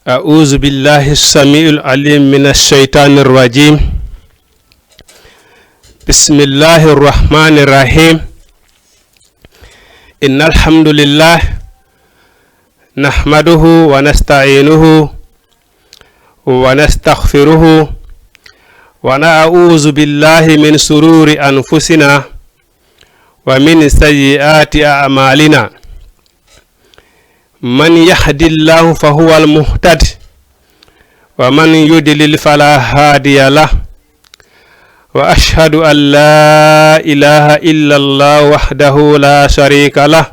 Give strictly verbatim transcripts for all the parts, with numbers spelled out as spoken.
أعوذ بالله السميع العليم من الشيطان الرجيم. بسم الله الرحمن الرحيم. إن الحمد لله نحمده ونستعينه ونستغفره ونعوذ بالله من شرور أنفسنا ومن سيئات أعمالنا. من يهد الله فهو المهتد، ومن يضلل فلا هادي له. وأشهد أن لا إله إلا الله وحده لا شريك له،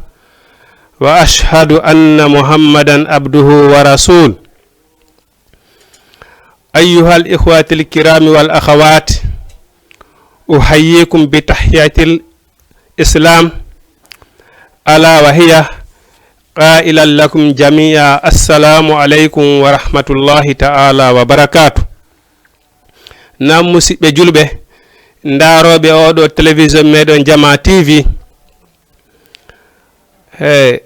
وأشهد أن محمدا عبده ورسوله. أيها الإخوة الكرام والأخوات، أحييكم بتحية الإسلام، ألا وهي قائلا لكم جميعا: السلام عليكم ورحمة الله تعالى وبركاته. Naam, musidɓe julɓe, ndaarooɓe oo ɗoo télévision meɗen Jamaa T V, he,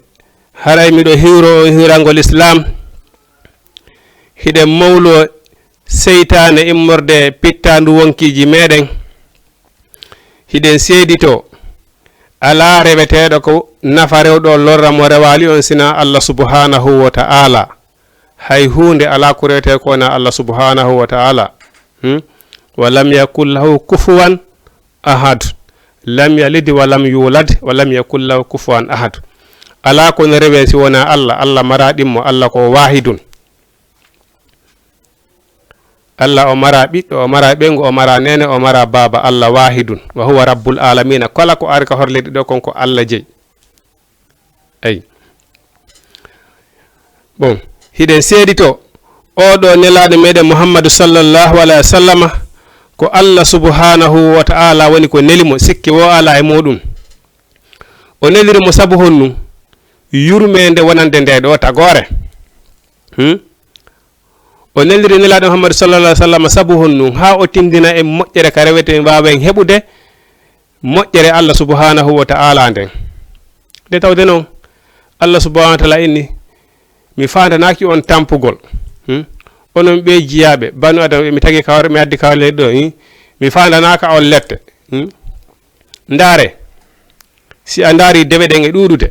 haray miɗo hiwro on hiwrangol Islaam. Hiɗen mawloo seytaane immorde pittaandu wonkiiji meɗen. Hiɗen seeditoo alaa reweteeɗo ko nafa rewɗo on, lorra mo rewaali on, sinaa Allah subhaanahu wa ta'aala. Hay huunde alaa ko rewetee ko wonaa Allah subhaanahu wa ta'aala. Hmm? Wa lam yakun lahu kufuwan ahad. Lam yalid wa lam yulad wa lam yakun lahu kufuwan ahad. Alaa ko no rewee si wonaa Allah. Allah maraa ɗimmo. Allah ko waahidun. Allah o maraa ɓiɗɗo, o maraa ɓeyngu, o maraa neene, o maraa baaba. Allah waahidun. Wa huwa rabbul aalamiina. Kala ko ari ka hoore leydi ɗoo kon ko Allah jeyi. Eyi. Bon, hiɗen seeditoo, oo ɗoo nelaaɗo meɗen Muhammadu sallallahu alayhi wa sallama, ko Allah subhaanahu wa ta'aala woni ko neli mo, sikke woo alaa e muuɗum. O neliri mo sabu honɗum? Yurmeende wonande ndee ɗoo tagoore. Hmm? O neliri nelaaɗo Muhammadu sallallahu alayhi wa sallam sabu honɗum? Haa o tinndina en moƴƴere ka reweten, waawen heɓude moƴƴere Allah subhaanahu wa ta'aala nden. Nde tawde noon, Allah subhaanahu wa ta'aala inni, "Mi faandanaaki on tampugol. Hmm? Onon ɓee jiyaaɓe, banu Adama ɓe mi tagi ka hoore, mi addi ka hoore leydi ɗoo, hmm? Mi faandanaaka on lette. Hmm? Ndaare, si a ndaari dewe ɗen e ɗuuɗude,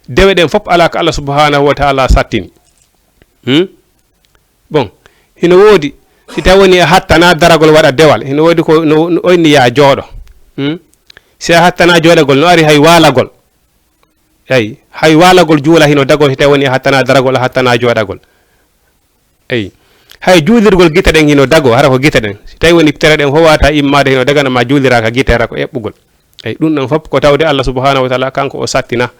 dewe ɗen fof alaa ko Allah subhaanahu wa ta'aala sattini." Hmm? Bon, hino woodi, si tawi woni a hattanaa daragol waɗa dewal, hino woodi ko no, no o inni yaa jooɗo. Hmm? Si a hattanaa jooɗagol, no ari hay waalagol. Eyi, hay waalagol juula hino dagoo, si tawi woni a hattanaa daragol, a hattanaa jooɗagol. Eyi, hay juulirgol gite ɗen hino dagoo, hara ko gite ɗen. Si tawi woni tere ɗen fof waawataa immaade, hino dagana ma juuliraa ka gite, hara ko eɓɓugol. Eyi, ɗum ɗon fof ko tawde Allah subhaanahu wa ta'aala kanko o sattina.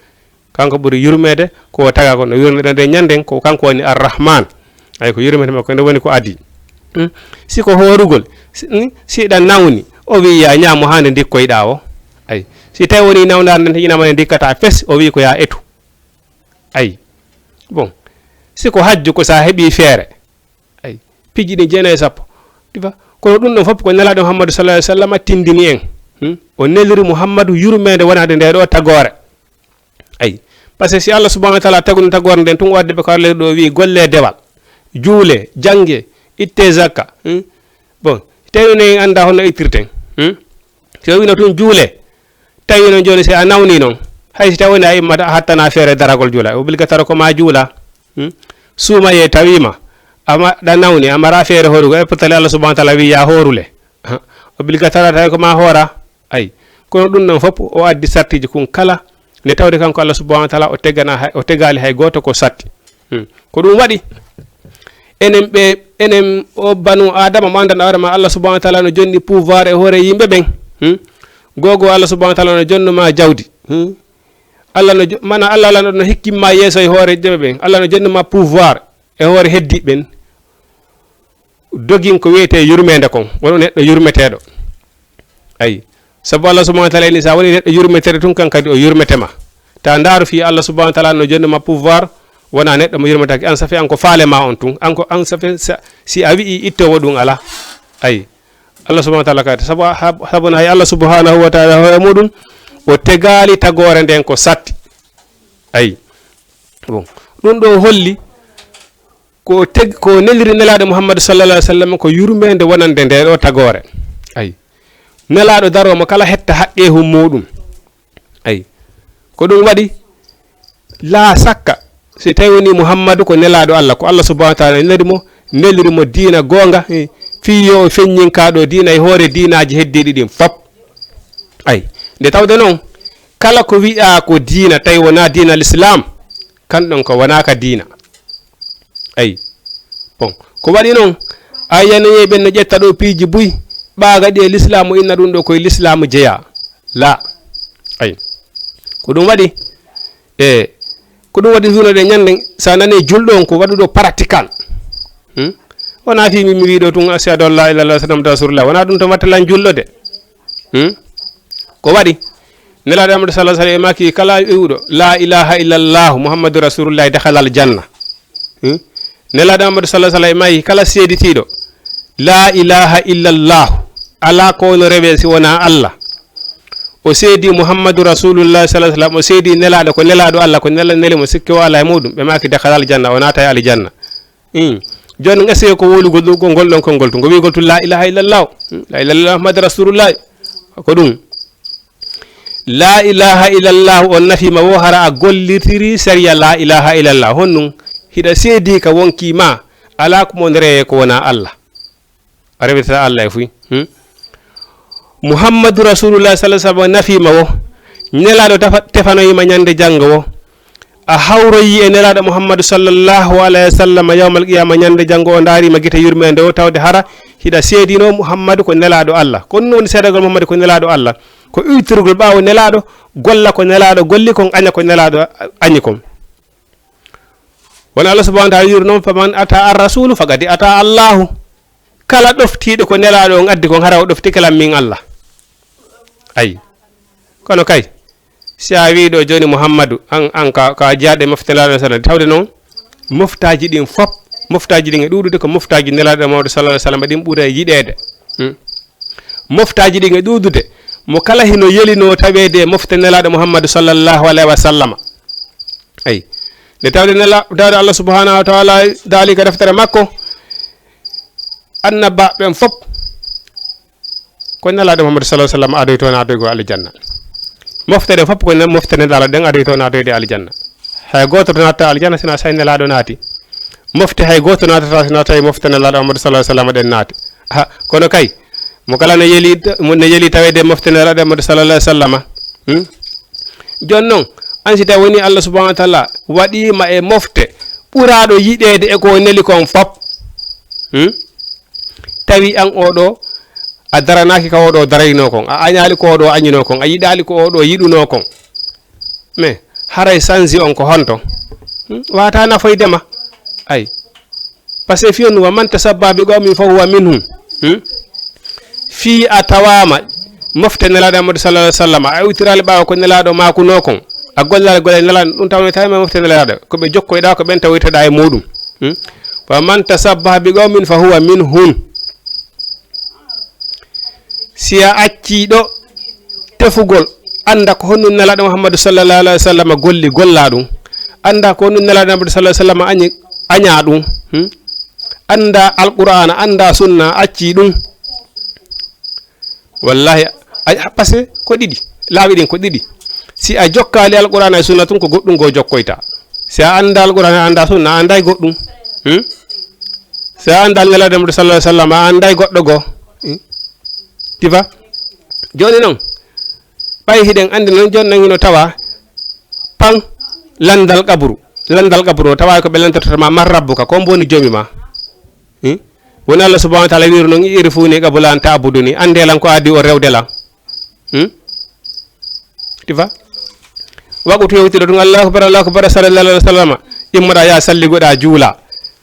Kanko ɓuri yurmeede ko o taga kon. No yurmeɗen nde ñanden, ko kanko woni Ar-Rahman. Ay, ko yurmeede makko nde woni ko adii. Hmm? Si ko hoorugol, si, hmm, si ɗa nawni, o wi'i, "Yaa ñaamu haa nde ndikkoyɗaa o." Ay, si tawi woni nawnaare nden, inama nde ndikkataa fes, o wi'i ko, "Yaa etu." Ay, bon, si ko hajju, ko sa heɓi feere. Ay, piiji ɗin jeenayi e sappo. Ɗi fa-, kono ɗum ɗon fof ko Nelaaɗo Muhammadu sallallahu alaihi wasallam tindini en. Hmm? O neliri Muhammadu yurmeende wonande nde ɗo tagoore. Ay, parce que si Allah subhanahu wa ta'ala taguno tagoore nden tun, o addi ɓe ko Allah ɗo wi golle dewal, juule, jange, itte zakka. Hmm? Bon, tawi ne en anda honno ittirten. Hmm? Si o wino tun juule, tawi non joni si a nawni non, hay si tawi a immata a hattana feere daragol juula, obligatoire ko ma juula. Hmm? Suumaye tawima, ama ɗa nawni, a mara feere horugo, e potali Allah subhanahu wa ta'ala wi ya horule. Ha, obligatoire tawi ko ma hora. Ay, kono ɗum ɗon fof o addi sartiji kun kala, nde tawde kanko Allah subhanahu wa ta'ala o tegana hay, o tegali hay goto ko satti. Hmm. Ko ɗum waɗi enen ɓe, enen o banu Adama mo andan awre ma Allah subhanahu wa ta'ala no jonni pouvoir e hoore yimɓe ɓen. Hmm. Gogo Allah subhanahu wa ta'ala no jonno ma jawdi. Hmm. Allah no jo-, mana Allah, Allah no, no hikkimma yeeso e hoore yimɓe ɓen. Allah no jonno ma pouvoir e hoore heddi ɓen. Dogin ko wiyetee yurmeende kon, won neɗɗo yurmeteeɗo. Ayi, sabu Allah subhanahu wa ta'ala inni, sa woni neɗɗo yurmeteeɗo tun, kan kadi o yurmete ma. Ta ndaaru fii Allah subhanahu wa ta'ala no jonni ma pouvoir, wona neɗɗo mo yurmetake. An safi an ko faale ma on tun. An ko, an safi sa, si a wi'i ittowo ɗum ala. Ayi, Allah subhanahu wa ta'ala kadi, sabu, ha-, sabu hay Allah subhanahu wa ta'ala hoore muɗum, o tegaali tagoore nden ko satti. Ayi. Bon. Ɗum ɗo holli Ko teg-, ko neliri Nelaaɗo Muhammadu sallallahu alaihi wasallam ko yurmeende wonande nde ɗo tagoore. Ay. Nelaaɗo daroo mo kala hetta haqqeehu muuɗum. Ay. Ko ɗum waɗi, laa sakka, si tawi woni Muhammadu ko Nelaaɗo Allah, ko Allah subhanahu wa ta'ala neliri mo, neliri mo diina goonga, eh, fii yo o feññin kaa ɗo diina e hoore diinaaji heddiiɗi ɗin fop. Ay. Nde tawde noon, kala ko wi'aa ko diina, tawi wonaa diina Lislaam, kan ɗon ko wonaa ka diina. Ay. Bon, ko waɗi noon, a yiyanayey ɓen no ƴetta ɗo piiji buy, ɓaaga ɗi e Lislaamu, inna ɗum ɗo koye Lislaamu jeyaa. Laa. Ay. Ko ɗum waɗi, e, ko ɗum waɗi suuno ɗe ñande, so a nani julɗo on ko waɗuɗo pratical. Hmm? Wonaa fii min mi wiiɗo tun, "Ashhadu an laa ilaaha illallaah, Muhammadu Rasuulullaah." Wonaa ɗum to watta lan julɗo de. Hmm? Ko waɗi? Nelaaɗo Muhammadu sallallahu alaihi wasallam e maaki kala wi'uɗo, "Laa ilaaha illallaah, Muhammadu Rasuulullaah, dakhalal janna." Hmm? Nelaaɗo Muhammadu sallallahu alaihi wasallam e maaki kala seeditiiɗo, "Laa ilaaha illallaah, alaa ko woni rewee si wonaa Allah." O seedi Muhammadu Rasuulullaah sallallahu alaihi wasallam, o seedi Nelaaɗo, ko Nelaaɗo Allah, ko Nela-, neli mo sikke o alaa e muɗum. Ɓe maaki dakhalal janna, o naata e aljanna. Hmm. Jooni, ngasi ko wowlugol ɗum, ko ngol ɗon konngol tun. Ko wi'ugol tun, "Laa ilaaha illallaah." Hmm. "Laa ilaaha illallaah, Muhammadu Rasuulullaah." Ko ɗum. "Laa ilaaha illallaah" on nafiima wo hara a gollitiri sariya "Laa ilaaha illallaah." Honɗum? Hiɗa seedi ka wonkii ma, alaa ko mo rewee ko wonaa Allah. A rewirta Allah e fuy. Hmm? "Muhammadu Rasuulullaah sallallahu alaihi wasallam" nafiima wo. Nelaaɗo tafa-, tefanoyiima ñande janngo wo. A hawroyi e Nelaaɗo Muhammadu sallallahu alaihi wasallam yawmal qiyaama, ñande janngo o ndaariima gite yurmeende o, tawde hara hiɗa seedinoo Muhammadu ko Nelaaɗo Allah. Ko ɗum woni seedagol Muhammadu ko Nelaaɗo Allah. Ko iwtirgol ɓaawo Nelaaɗo, golla ko Nelaaɗo golli kon, aña ko Nelaaɗo añi kon. Wona Allah subhanahu wa ta'ala wiiri noon, "Faman ata ar-rasulu faqad ata Allahu." Kala ɗoftiiɗo ko Nelaaɗo on addi kon, hara o ɗoftike lan min Allah. Ayi. Kono kay, si a wii ɗo jooni Muhammadu, an, an ka, ka jiyaaɗo e mofte Nelaaɗo sallallahu alaihi wasallam, tawde noon moftaaji ɗin fop, moftaaji ɗin e ɗuuɗude ko moftaaji Nelaaɗo Muhammadu sallallahu alaihi wasallam ɗin ɓuri e yiɗeede. Hmm. Moftaaji ɗin e ɗuuɗude, mo kala hino yelinoo taweede e mofte Nelaaɗo Muhammadu sallallahu alaihi wasallam. Ayi. Nde tawde Nela-, tawde Allah subhanahu wa ta'ala daali ka deftere makko, annabaaɓe ɓen fop, ko Nelaaɗo Muhammadu sallallahu alaihi wasallam adoytoo naatoygol aljanna. Mofte ɗen fof ko ne-, mofte Nelaaɗo ɗen adoytoo naatoyde aljanna. Hay gooto to naatata aljanna sina so Nelaaɗo naati. Mofte hay gooto naatata sina tawi mofte Nelaaɗo Muhammadu sallallahu alaihi wasallam ɗen naati. Aha, kono kay, mo kala ne yeli, mo ne yeli taweede mofte Nelaaɗo Muhammadu sallallahu alaihi wasallam. Hmm? Jooni noon, an si tawi woni Allah subhanahu wa ta'ala waɗiima e mofte ɓuraaɗo yiɗeede e ko neli kon fof. Hmm? Tawi an oo ɗoo, a daranaaki ka oo ɗoo daraynoo kon, a añaali ko oo ɗoo añinoo kon, a yiɗaali ko oo ɗoo yiɗunoo kon. Mais haray sansi on ko honto? Hmm? Wata nafoyde ma. Ay. Parce que fii on, "Wa man tashabbaha bi qawmin fa huwa minhum." Hmm? Fii a tawaama mofte Nelaaɗo Muhammadu sallallahu alaihi wasallam, a iwtiraali ɓaawo ko Nelaaɗo maakunoo kon, a gollaali golle Nelaaɗo, ɗum tawno tawi ma mofte Nelaaɗo, ko ɓe jokkoyɗaa, ko ɓen tawoyteɗaa e muɗum. Hmm? "Wa man tashabbaha bi qawmin fa huwa minhum." Si a accii ɗo tefugol, annda ko honɗum Nelaaɗo Muhammadu sallallahu alaihi wasallam golli, gollaa ɗum. Annda ko honɗum Nelaaɗo Muhammadu sallallahu alaihi wasallam añi, añaa ɗum. Hmm? Annda Alqur'aana, annda Sunna, accii ɗum. Wallahi, a, a, parce que ko ɗiɗi, laawi ɗin ko ɗiɗi. Si a jokkaali Alqur'aana e Sunna tun, ko goɗɗum goo jokkoyta. Si a annda Alqur'aana, a annda Sunna, a annday goɗɗum. Hmm? Si a annda Nelaaɗo Muhammadu sallallahu alaihi wasallam, a annday goɗɗo goo. Hmm? Tifa? Jooni noon, ɓay hiɗen anndi noon, jooni noon hino tawa pan lanndal qabru. Lanndal qabru no tawa ko ɓe lanndortata ma, "Man rabbuka?" Ko hombo woni joomi ma? Hmm? Woni Allah subhanahu wa ta'ala wiiri noon, "I'rifuni qabla an ta'buduni." Anndee lan ko adii on rewde lan. Hmm? Tifa? Waqutu yewtiro tun, "Allahu akbar, Allahu akbar, sallallahu alaihi wasallam." Immoɗaa yaa salligoɗaa juula.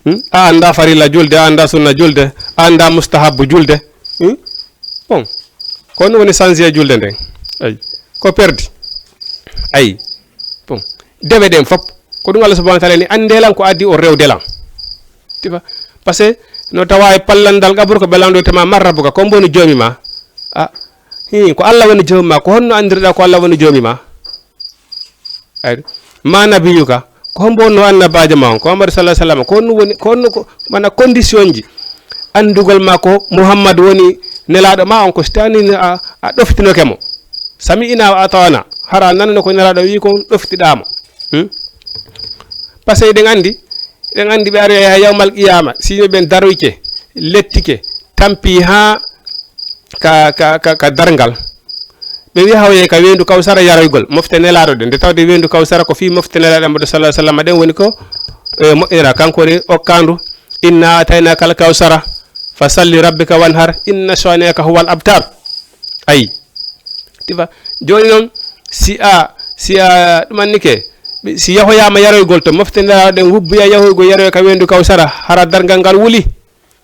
Hmm? A annda farilla julde, a annda sunna julde, a annda mustahabbu julde. Hmm? Bon. Ko ɗum woni sansi e julde nden. Ay. Ko perdi. Ay. Bon. Dewe ɗen fop. Ko ɗum Allah subhanahu wa ta'ala ni, "Anndee lan ko adii on rewde lan." Tifa? Parce que no tawa e pallandal qabru ko ɓe lanndorta ma, "Man rabbuka?" Ko hombo woni joomi ma? A, hi, ko Allah woni joomi ma. Ko honno anndirɗaa ko Allah woni joomi ma? Ay, "Ma nabiyuka?" Hombo wonno annabaajo ma on? Ko Muhammadu sallallahu alaihi wasallam. Ko honno woni, ko honno ko, mana condition ji? Anndugol ma ko Muhammadu woni nelaaɗo ma on, ko si tawii a, a ɗoftinoke mo. Sami'na wa ata'na. Hara nanno ko nelaaɗo wi'i kon, ɗoftiɗaa mo. Hmm? Parce que eɗen anndi, eɗen anndi ɓe aroyay haa yawmal qiyaama, si yimɓe ɓen daroyke, lettike, tampi haa ka, ka, ka, ka darngal. Ɓe wi'a hawye ka weendu Kawsara yaroygol, mofte nelaaɗo ɗen. Nde tawde weendu Kawsara ko fii mofte nelaaɗo Muhammadu sallallahu alaihi wasallam ɗen woni ko, e, moƴƴinira. Kanko woni okkaandu, "Inna ataynaka al kawsara, fa salli rabbika wanhar, inna shani'aka huwal abtar." Ayi. Tifa. Jooni noon, si a, si a ɗumannike, si yahoyaama yaroygol to mofte nelaaɗo ɗen, wubboya yahoygol yaroya ka weendu Kawsara, hara darngal ngal wuli.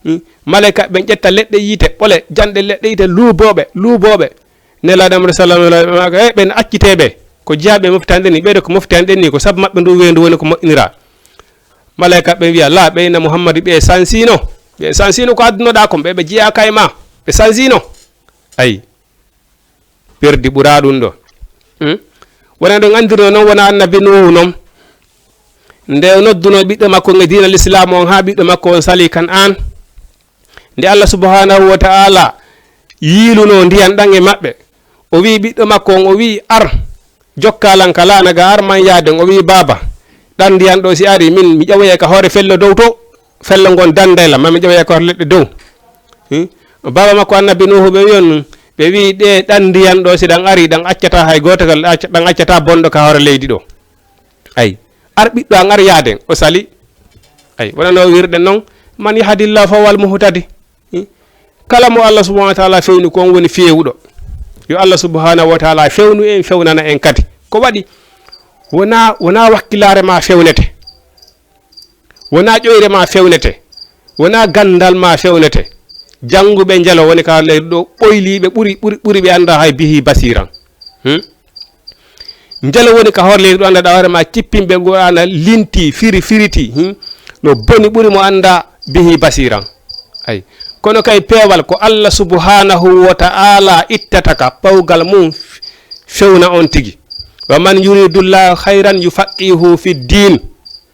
Hmm? Maleyka ɓen ƴetta leɗɗe yiite, ɓole, janɗe leɗɗe yiite, luubooɓe, luubooɓe. Nelaaɗo Muhammadu sallallahu alaihi wasallam, "Eh, ɓen accitee ɓe. Ko jeyaa ɓe mofte an ɗen ni, ɓeyɗo ko mofte an ɗen ni, ko sabu maɓɓe ndu weendu woni ko moƴƴiniraa." Maleyka ɓen wi'a, "La, ɓe inna Muhammadu ɓe sansino. Ɓe sansino ko addunoɗaa kon, ɓe, ɓe jeyaaka e ma. Ɓe sansino." Ayi. Perdi ɓuraa ɗum ɗo. Hmm? Wona ɗon anndirno noon, wona annabi Nuuhu noon. Nde o nodduno ɓiɗɗo makko e diina Lislaam on, haa ɓiɗɗo makko on salii Kan'aan. Nde Allah subhanahu wa ta'ala yiiluno ndiyan ɗan e maɓɓe, o wi'i ɓiɗɗo makko on, o wi'i, "Ar, jokkaa lan ka laana ga, ar man yaaden." O wi'i, "Baaba, ɗan ndiyan ɗo si ari, min mi ƴawoyay ka hoore fello dow to, fello ngon danday lan, ma mi ƴawoyay ka hoore leɗɗe dow." Hmm? Baaba makko annabi Nuuhu ɓe wi'on, ɓe wi'i, "Ɗe ɗan ndiyan ɗo si ɗan ari, ɗan accataa hay gooto, ɗan accataa bonɗo ka hoore leydi ɗo." Ay, ar ɓiɗɗo an, ar yaaden, o sali. Ay, wonano wirɗen non, "Man yahdillahu fahuwal muhtadi." Hmm? Kala mo Allah subhanahu wa ta'ala fewni, ko on woni feewuɗo. Yo Allah subhanahu wa ta'ala fewnu en, fewnana en kadi. Ko waɗi? Wona, wona wakkilaare ma fewnete. Wona ƴoyre ma fewnete. Wona gandal ma fewnete. Janguɓe njelo woni ka leydi ɗo ɓoyliiɓe ɓuri, ɓuri, ɓuri ɓe annda hay bihi basiran. Hmm? Njelo woni ka hoore leydi ɗo annda ɗa hoore ma cippinɓe Qur'aana linti, firi, firiti. Hmm? No boni ɓuri mo annda bihi basiran. Ay. Kono kay peewal ko Allah subhanahu wa ta'ala ittata ka pawgal mum fewna on tigi. "Wa man yuridullahu khairan yufaqihu fi din."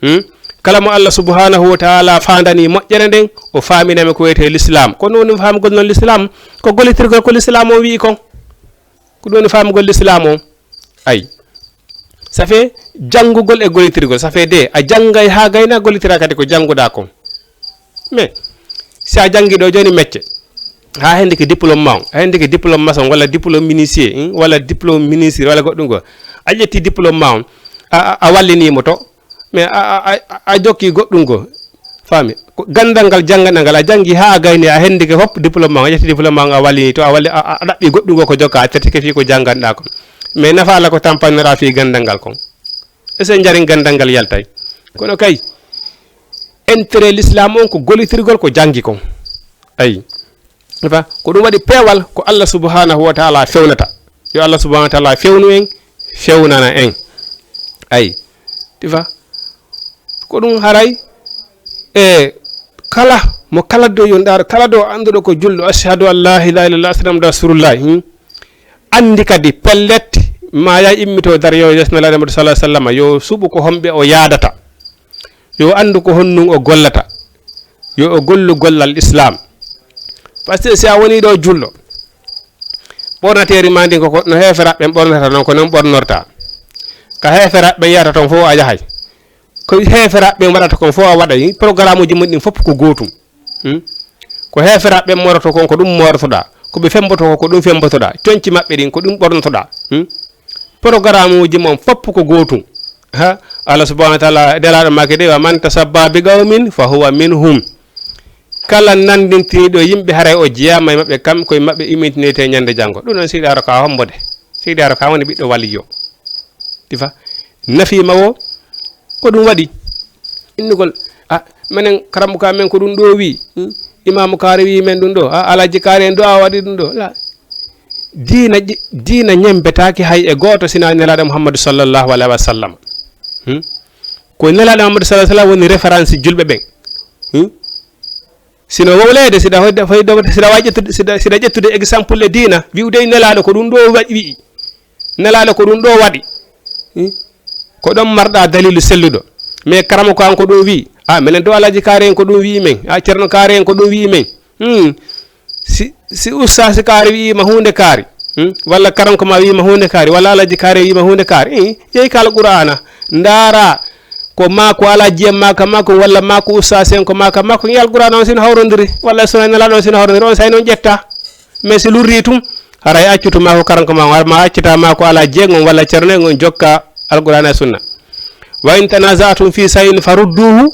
Hmm? Kala mo Allah subhanahu wa ta'ala faandani moƴƴere nden, o faaminami ko wiyetee Lislaam. Ko ɗum woni faamugol non Lislaam, ko gollitirgol ko Lislaam o wi'i kon. Ko ɗum woni faamugol Lislaam o. Ay. Ça fait janngugol e gollitirgol. Ça fait de, a janngay haa gayna, a gollitira kadi ko jannguɗaa kon. Mais, si a janngi ɗo jooni mecce, haa hende ke diplôme ma on, a hende ke diplôme maçon, walla diplôme menuisier, hmm, walla diplôme ministre, walla goɗɗum goo. A ƴetti diplôme ma on, a, a, a wallini mo to, mais a, a, a, a jokki goɗɗum goo. Faami? Ko ganndal ngal jannganɗaa ngal, a janngi haa a gayni, a hende ke fof diplôme ma on, a ƴetti diplôme ma on, a wallini to, a walli, a, a, a ɗaɓɓi goɗɗum goo ko jokka, a certificat fii ko jannganɗaa kon. Mais nafa alaa ko tampanndiraa fii ganndal ngal kon. Est-ce que njarin ganndal ngal yaltay? Kono kay, intérêt l'islam on ko gollitirgol ko janngi kon. Ayi. Tifa, ko ɗum waɗi peewal ko Allah subhanahu wa ta'ala fewnata. Yo Allah subhanahu wa ta'ala fewnu en, fewnana en. Ayi. Tifa, ko ɗum haray e kala mo kala do yonɗaaro, kala do annduɗo ko julɗo, "Ashhadu an la ilaha illallah, ashhadu anna rasulullah." Hmm? Anndi kadi pellet, ma yaay immito dar yo yesna Nelaaɗo Muhammadu sallallahu alaihi wasallam, yo suɓu ko homɓe o yaadata. Yo anndu ko honɗum o gollata. Yo o gollu gollal Islam. Parce que si a woni ɗo julɗo, ɓornateeri ma ndin ko, ko no heeferaaɓe ɓen ɓornata non, ko non ɓornorta. Ka heeferaaɓe ɓen yahata ton fof a yahay. Ko heeferaaɓe ɓen waɗata kon fof a waɗay. Programme uji mun ɗin fof ko gootum. Hmm? Ko heeferaaɓe ɓen mooroto kon, ko ɗum moorotoɗaa. Ko ɓe femboto ko, ko ɗum fembotoɗaa. Conci maɓɓe ɗin, ko ɗum ɓornotoɗaa. Hmm? Programme uji mon fof ko gootum. Ha? Allah subhanahu wa ta'ala, Nelaaɗo maaki de, "Wa man tashabbaha bi qawmin fa huwa minhum." Kala nanndintiniiɗo yimɓe, haray o jeyaama e maɓɓe, kam koye maɓɓe immintinete ñande janngo. Ɗum noon, seydi Haaro Ka hombo de? Seydi Haaro Ka woni ɓiɗɗo waliyo. Tifa. Nafiima wo, ko ɗum waɗi. Innugol, "A, menen karambuka men ko ɗum ɗo wi. Hmm? Imaamu Kaari wi men ɗum ɗo. A, Alhaji Kaari en ɗo a waɗi ɗum ɗo." La. Diina ƴi-, diina ñembetaaki hay e gooto sina Nelaaɗo Muhammadu sallallahu alaihi wa sallam. Hmm? Ko Nelaaɗo Muhammadu sallallahu alaihi wa sallam woni référence julɓe ɓen. Hmm? Sino wowleede, siɗa hoyde, hoyde, siɗa waawi ƴettude, siɗa, siɗa ƴettude exemple e diina, wi'ude Nelaaɗo ko ɗum ɗo wa-, wi'i. Nelaaɗo ko ɗum ɗo waɗi. Hmm? Ko ɗon marɗa dalilu selluɗo. Mais karama ko an ko ɗum wi'i. A, minen do Alaaji Kaari en ko ɗum wi'i men. A, Ceerno Kaari en ko ɗum wi'i men. Hmm. Si, si ustaasi Kaari wi'i ma huunde kaari. Hmm? Walla karamko ma wi'i ma huunde kaari. Walla Alaaji Kaari wi'i ma huunde kaari. Hmm. Yehi ka Alqur'aana. Ndaara ko maa ko Alaaji en maaka makko, walla maa ko ustaasi en ko maaka makko. Ngi Alqur'aana on sino hawrondiri. Walla sunna Nelaaɗo on sino hawrondiri. On saa'i non ƴetta. Mais si lurri tun, haray accutu maa ko karamko ma on. Har ma accata maa ko Alaaji en on, walla Ceerno en on jokka Alqur'aana e sunna. Wa in tanaza'tum fi shay'in farudduhu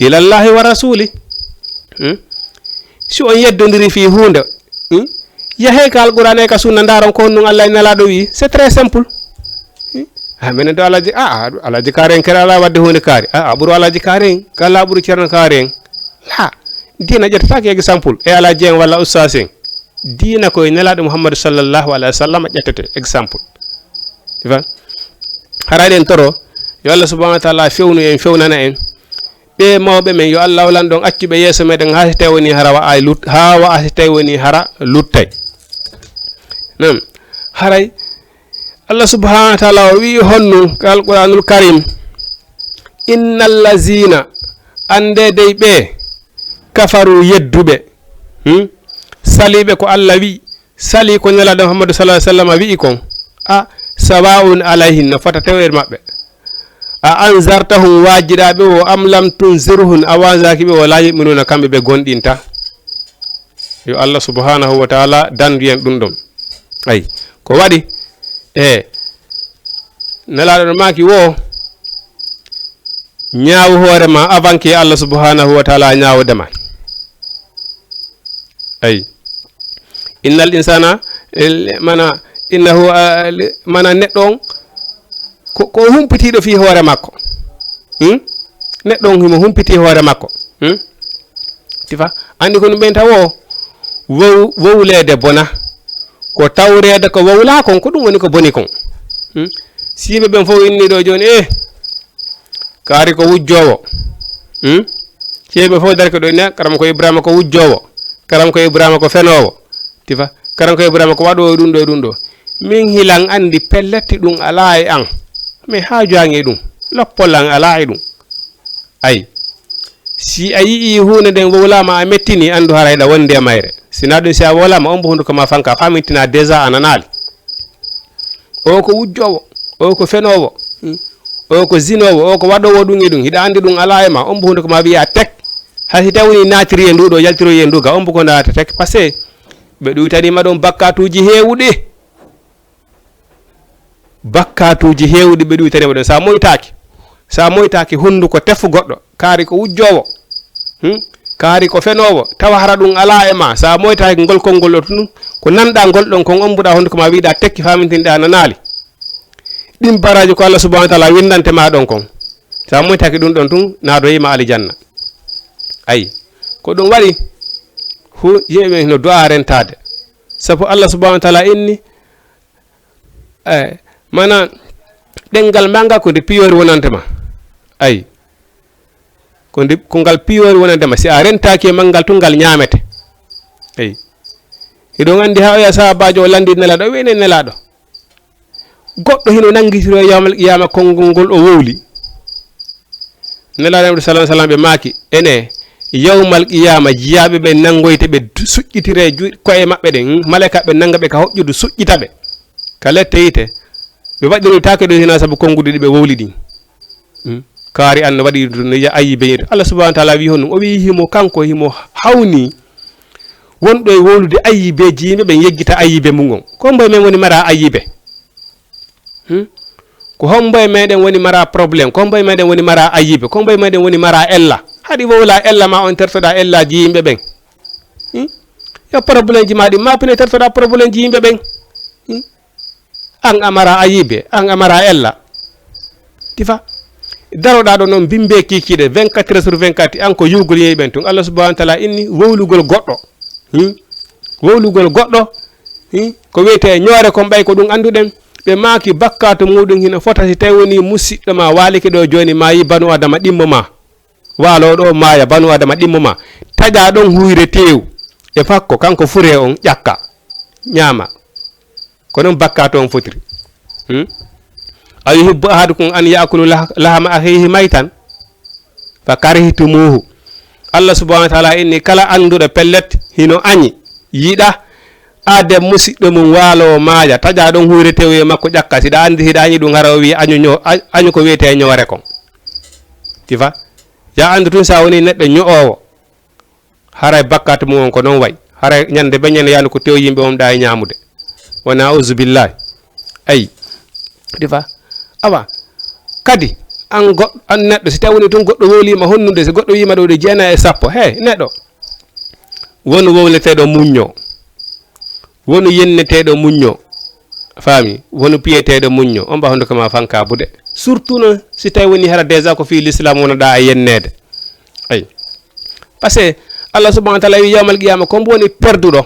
ila Allahi wa rasuli. Hmm? Si on yeddondiri fii huunde, hmm? Yahee ka Alqur'aana e ka sunna, ndaaron ko honɗum Alla e Nelaaɗo wi'i. C'est très simple. Hmm? A, minen do Alaaji, a, a, Alaaji Kaari en kere alaa wadde huunde kaari. A, a ɓuru Alaaji Kaari en, ka laa ɓuru Ceerno Kaari en. Laa, diina ƴettataake exemple e Alaaji en walla ustaasi en. Diina ko e Nelaaɗo Muhammadu sallallahu alayhi wa sallam ƴettete exemple. Ifa. Haray ɗen toro, yo Allah subhanahu wa ta'ala fewnu en, fewnana en. Ɓe mawɓe men, yo Allah hawlan ɗon accu ɓe yeeso meɗen, haa si tawi woni hara wa ay lut-, haa wa si tawi woni hara luttay. Nam, haray Allah subhanahu wa ta'ala o wi'i honnu ka Alqur'anul Karim, "Innal lazina", annde dey ɓe, "kafaru", yedduɓe, hmm? Saliɓe ko Allah wi'i, sali ko Nelaaɗo Muhammadu sallallahu alaihi wasallam wi'i kon, a, "sawa'un alaihim", no fota tew e maɓɓe. "A anzartahum", waajiɗaa ɓe o, "am lam tunzirhum", a waajaaki ɓe o, "la yu'minuna", kamɓe ɓe gomɗintaa. Yo Allah subhanahu wa ta'ala dandu en ɗum ɗon. Ay, ko waɗi, e, Nelaaɗo no maaki wo, ñaawu hoore ma avant que Allah subhanahu wa ta'ala ñaawude ma. Ay. Innal insana, el-, mana, innahu, a, le-, mana neɗɗo on ko, ko humpitiiɗo fii hoore makko. Hmm? Neɗɗo on himo humpitii hoore makko. Hmm? Tifa, anndi ko ɗum ɓen tawo, wow-, wowleede bona. Ko tawreede ko wowlaa kon, ko ɗum woni ko boni kon. Hmm? Si yimɓe ɓen fof inni ɗo jooni, eh, kaari ko wujjoowo. Hmm? Si yimɓe fof darke ɗo inni, karam ko Ibrahima ko wujjoowo. Karam ko Ibrahima ko fenoowo. Tifa, karam ko Ibrahima ko waɗoowo ɗum ɗo e ɗum ɗo. Min hilan anndi pelletti ɗum alaa e an. Mi haajaange e ɗum. Loppol an alaa e ɗum. Ay, si a yi'ii huunde nden wowlaama, a mettini, anndu haray ɗa wondi e mayre. Si naa ɗum, si a wowlaama, ombo hunduko ma fanka, famintina déjà a nanaali. O ko wujjoowo, o ko fenoowo, hmm, o ko zinoowo, o ko waɗoowo ɗum e ɗum. Hiɗa anndi ɗum alaa e ma, ombo hunduko ma wi'a tek. Hay si tawii naatiri e ndu ɗo, yaltiroyi e ndu ga, ombo ko ndaata tek. Parce que ɓe ɗuytanii ma ɗon bakkaatuuji heewuɗi. Bakkaatuuji heewuɗi ɓe ɗuytanii ma ɗon. Sa moytaaki, sa moytaaki hunduko tefu goɗɗo, kaari ko wujjoowo, hmm? Kaari ko fenoowo, tawa hara ɗum alaa e ma. Sa moytaaki ngol konngol ɗo tun, ko nanɗaa ngol ɗon kon, ombuɗaa hunduko ma, wi'uɗaa tekki, faamintinɗaa nanaali. Ɗin baraaji ko Allah subhanahu wa ta'ala winndante ma ɗon kon. Sa moytaaki ɗum ɗon tun, naadoyi ma aljanna. Ayi, ko ɗum waɗi, hu-, yimɓe no du'a rentaade. Sabu Allah subhanahu wa ta'ala inni, Eh, maanaam, ɗenngal maa ngal ko nde piyoori wonande ma. Ayi. Ko nde, ko ngal piyoori wonande ma. Si a rentaaki e manngal tun, ngal ñaamete. Ayi. Hiɗon anndi haa oya sahaabaajo o lanndii Nelaaɗo, o wi'i, "Enen Nelaaɗo, goɗɗo hino nanngitiro yawmal qiyaama konngol ngol o wowli." Nelaaɗo Muhammadu sallallahu alaihi wasallam ɓe maaki, "Ene, yawmal qiyaama, jiyaaɓe ɓen nanngoyte ɓe suƴƴitire ju-, ko'e maɓɓe ɗen, hmm? Maleyka ɓe nannga ɓe ka hoƴƴudu suƴƴita ɓe ka lette yiite. Ɓe waɗɗinoytaake ɗum hinaa sabu konnguɗi ɗi ɓe wowli ɗin." Hmm? Kaari an no waɗi ɗum, no yiya ayibe yiite. Allah subhanahu wa ta'ala wi'i honɗum? O wi'i himo kanko, himo hawni wonɗo e wowlude ayibeeji yimɓe ɓen, yeggita ayibe mum on. Ko hombo e men woni mara ayibe? Hmm? Ko hombo e meɗen woni mara problème? Ko hombo e meɗen woni mara ayibe? Ko hombo e meɗen woni mara ella? Haɗi wowla ella ma on tertoɗa ellaji yimɓe ɓen. Hmm? Yo problème ji ma ɗi ma pine tertoɗa problème ji yimɓe ɓen. Hmm? An a mara ayibe, an a mara ella. Tifa. Daroɗa ɗo non bimbe kikiɗe vingt-quatre heures sur vingt-quatre, an ko yiwgol yimɓe ɓen tun. Allah subhanahu wa ta'ala inni wowlugol goɗɗo. Hmm? Wowlugol goɗɗo, hmm? Ko wiyetee ñoore kon ɓay ko ɗum annduɗen. Ɓe maaki bakkaatu muuɗum hino fota si tawi wonii musiɗɗo ma waalike ɗo jooni maayi banu adama ɗimmo ma. Waaloo ɗo maaya banu adama ɗimmo ma. Taƴaa ɗon huyre teewu e fakko kanko furee on ƴakka ñaama. Ko non bakkaatu on fotiri. Hmm? A yuhibbu ahadukum an ya'kulu lah-, lahama akhihi maytan. فكرهتموه. Allah subhanahu wa taala inni kala annduɗo pellet hino añi, yiɗa, aade musiɗɗo mum waalo o maaja, taƴa ɗon huyre tew e makko ƴakka, siɗa anndi hiɗa añi ɗum, hara o wi añu ño-, a-, añu ko wiyetee ñoore kon. Tifa? Ya anndu tun sa woni neɗɗo ño'oowo, haray bakkat mum on ko non way. Haray ñande beñen yaani ko tew yimɓe on ɗa e ñaamude. Wa na'uzu billahi. Ay. Tifa? Awa. Kadi, an go-, an neɗɗo, si tawi woni tun goɗɗo wowliima honnude, si goɗɗo wiima ɗo ɗe jeenayi e sappo, hey, neɗɗo. Wonu wowleteeɗo muñño. Wonu yenneteeɗo muñño. Faami? Wonu piyeteeɗo muñño. On ɓa honduko ma fanka bude. Surtout non, si tawi woni hara déjà ko fii l'islam wonoɗa e yenneede. Ay. Parce que Allah subhanahu wa taala wi yawmal qiyama, ko mbo woni perduɗo?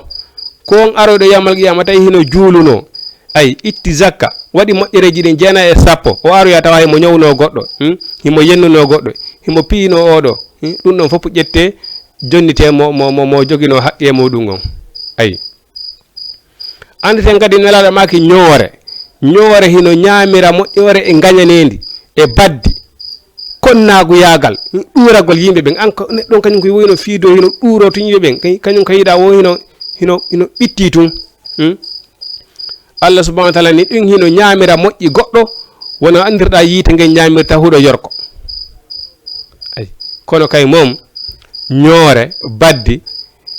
Ko on aroyɗo yawmal qiyama tawi hino juuluno. Ay, itti zakka, waɗi moƴƴereeji ɗin jeenayi e sappo. O aroya tawa himo ñowno goɗɗo, hmm? Himo yennuno goɗɗo, himo piyino oɗo, hmm? Ɗum ɗon fof ƴette, jonnite mo, mo, mo, mo jogino haqqe muɗum on. Ay. Annditen kadi Nelaaɗo maaki ñoore. Ñoore hino ñaamira moƴƴoore e ngañaneendi, e baddi, konnaaguyaagal, ɗuuragol yimɓe ɓen. An ko neɗɗo on kañum ko woyno fiido hino ɗuuro to yimɓe ɓen. Kay-, kañum ka yiɗa wo hino, hino, hino ɓitti tun. Hmm? Allah subhanahu wa taala ni ɗum hino ñaamira moƴƴi goɗɗo, wona anndirɗa yiite ngen ñaamirta huɗo yorko. Ay. Kono kay mom, ñoore, baddi,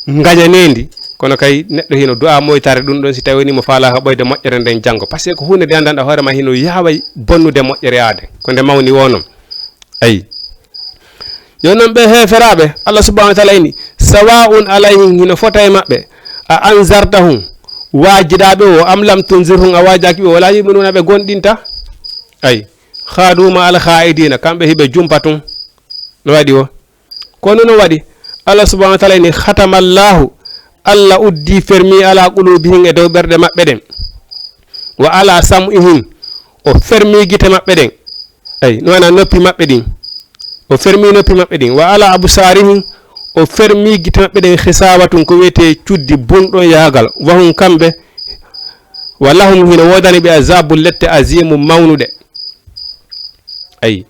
ngañaneendi, kono kay neɗɗo hino du'a moytaare ɗum ɗon si tawi woni mo faalaaka ɓoyde moƴƴere nden janngo. Parce que ko huunde nde anndanɗa hoore ma hino yaaway bonnude moƴƴere aade. Ko nde mawni wo non. Ayi. Yo non ɓe heeferaaɓe, Allah subhanahu wa taala ini, "Sawa'un alayhim", hino fota e maɓɓe, "a anzartahum", waajiɗaa ɓe o, "am lam tunzirhum", a waajaaki ɓe o, "wala yu'minuna", ɓe gomɗinta. Ayi. "Khadu ma al kha'idina", kamɓe hiɓe jumpa tun. No waɗi o? Kono no waɗi? Allah subhanahu wa taala ini, "Khatamallahu", Allah uddi fermi ala qulubihim, e dow ɓerɗe maɓɓe ɗen. "Wa ala sam'ihim", o fermi gite maɓɓe ɗen. Ay, no wana noppi maɓɓe ɗin. O fermi noppi maɓɓe ɗin. "Wa ala absarihim", o fermi gite maɓɓe ɗen, "khisawatun", ko wiyetee cuddi bunɗon yahgal. "Wa hum", kamɓe, "wa lahum", hino woodani ɓe, "azabun", lette, "azimun", mawnuɗe. Ay.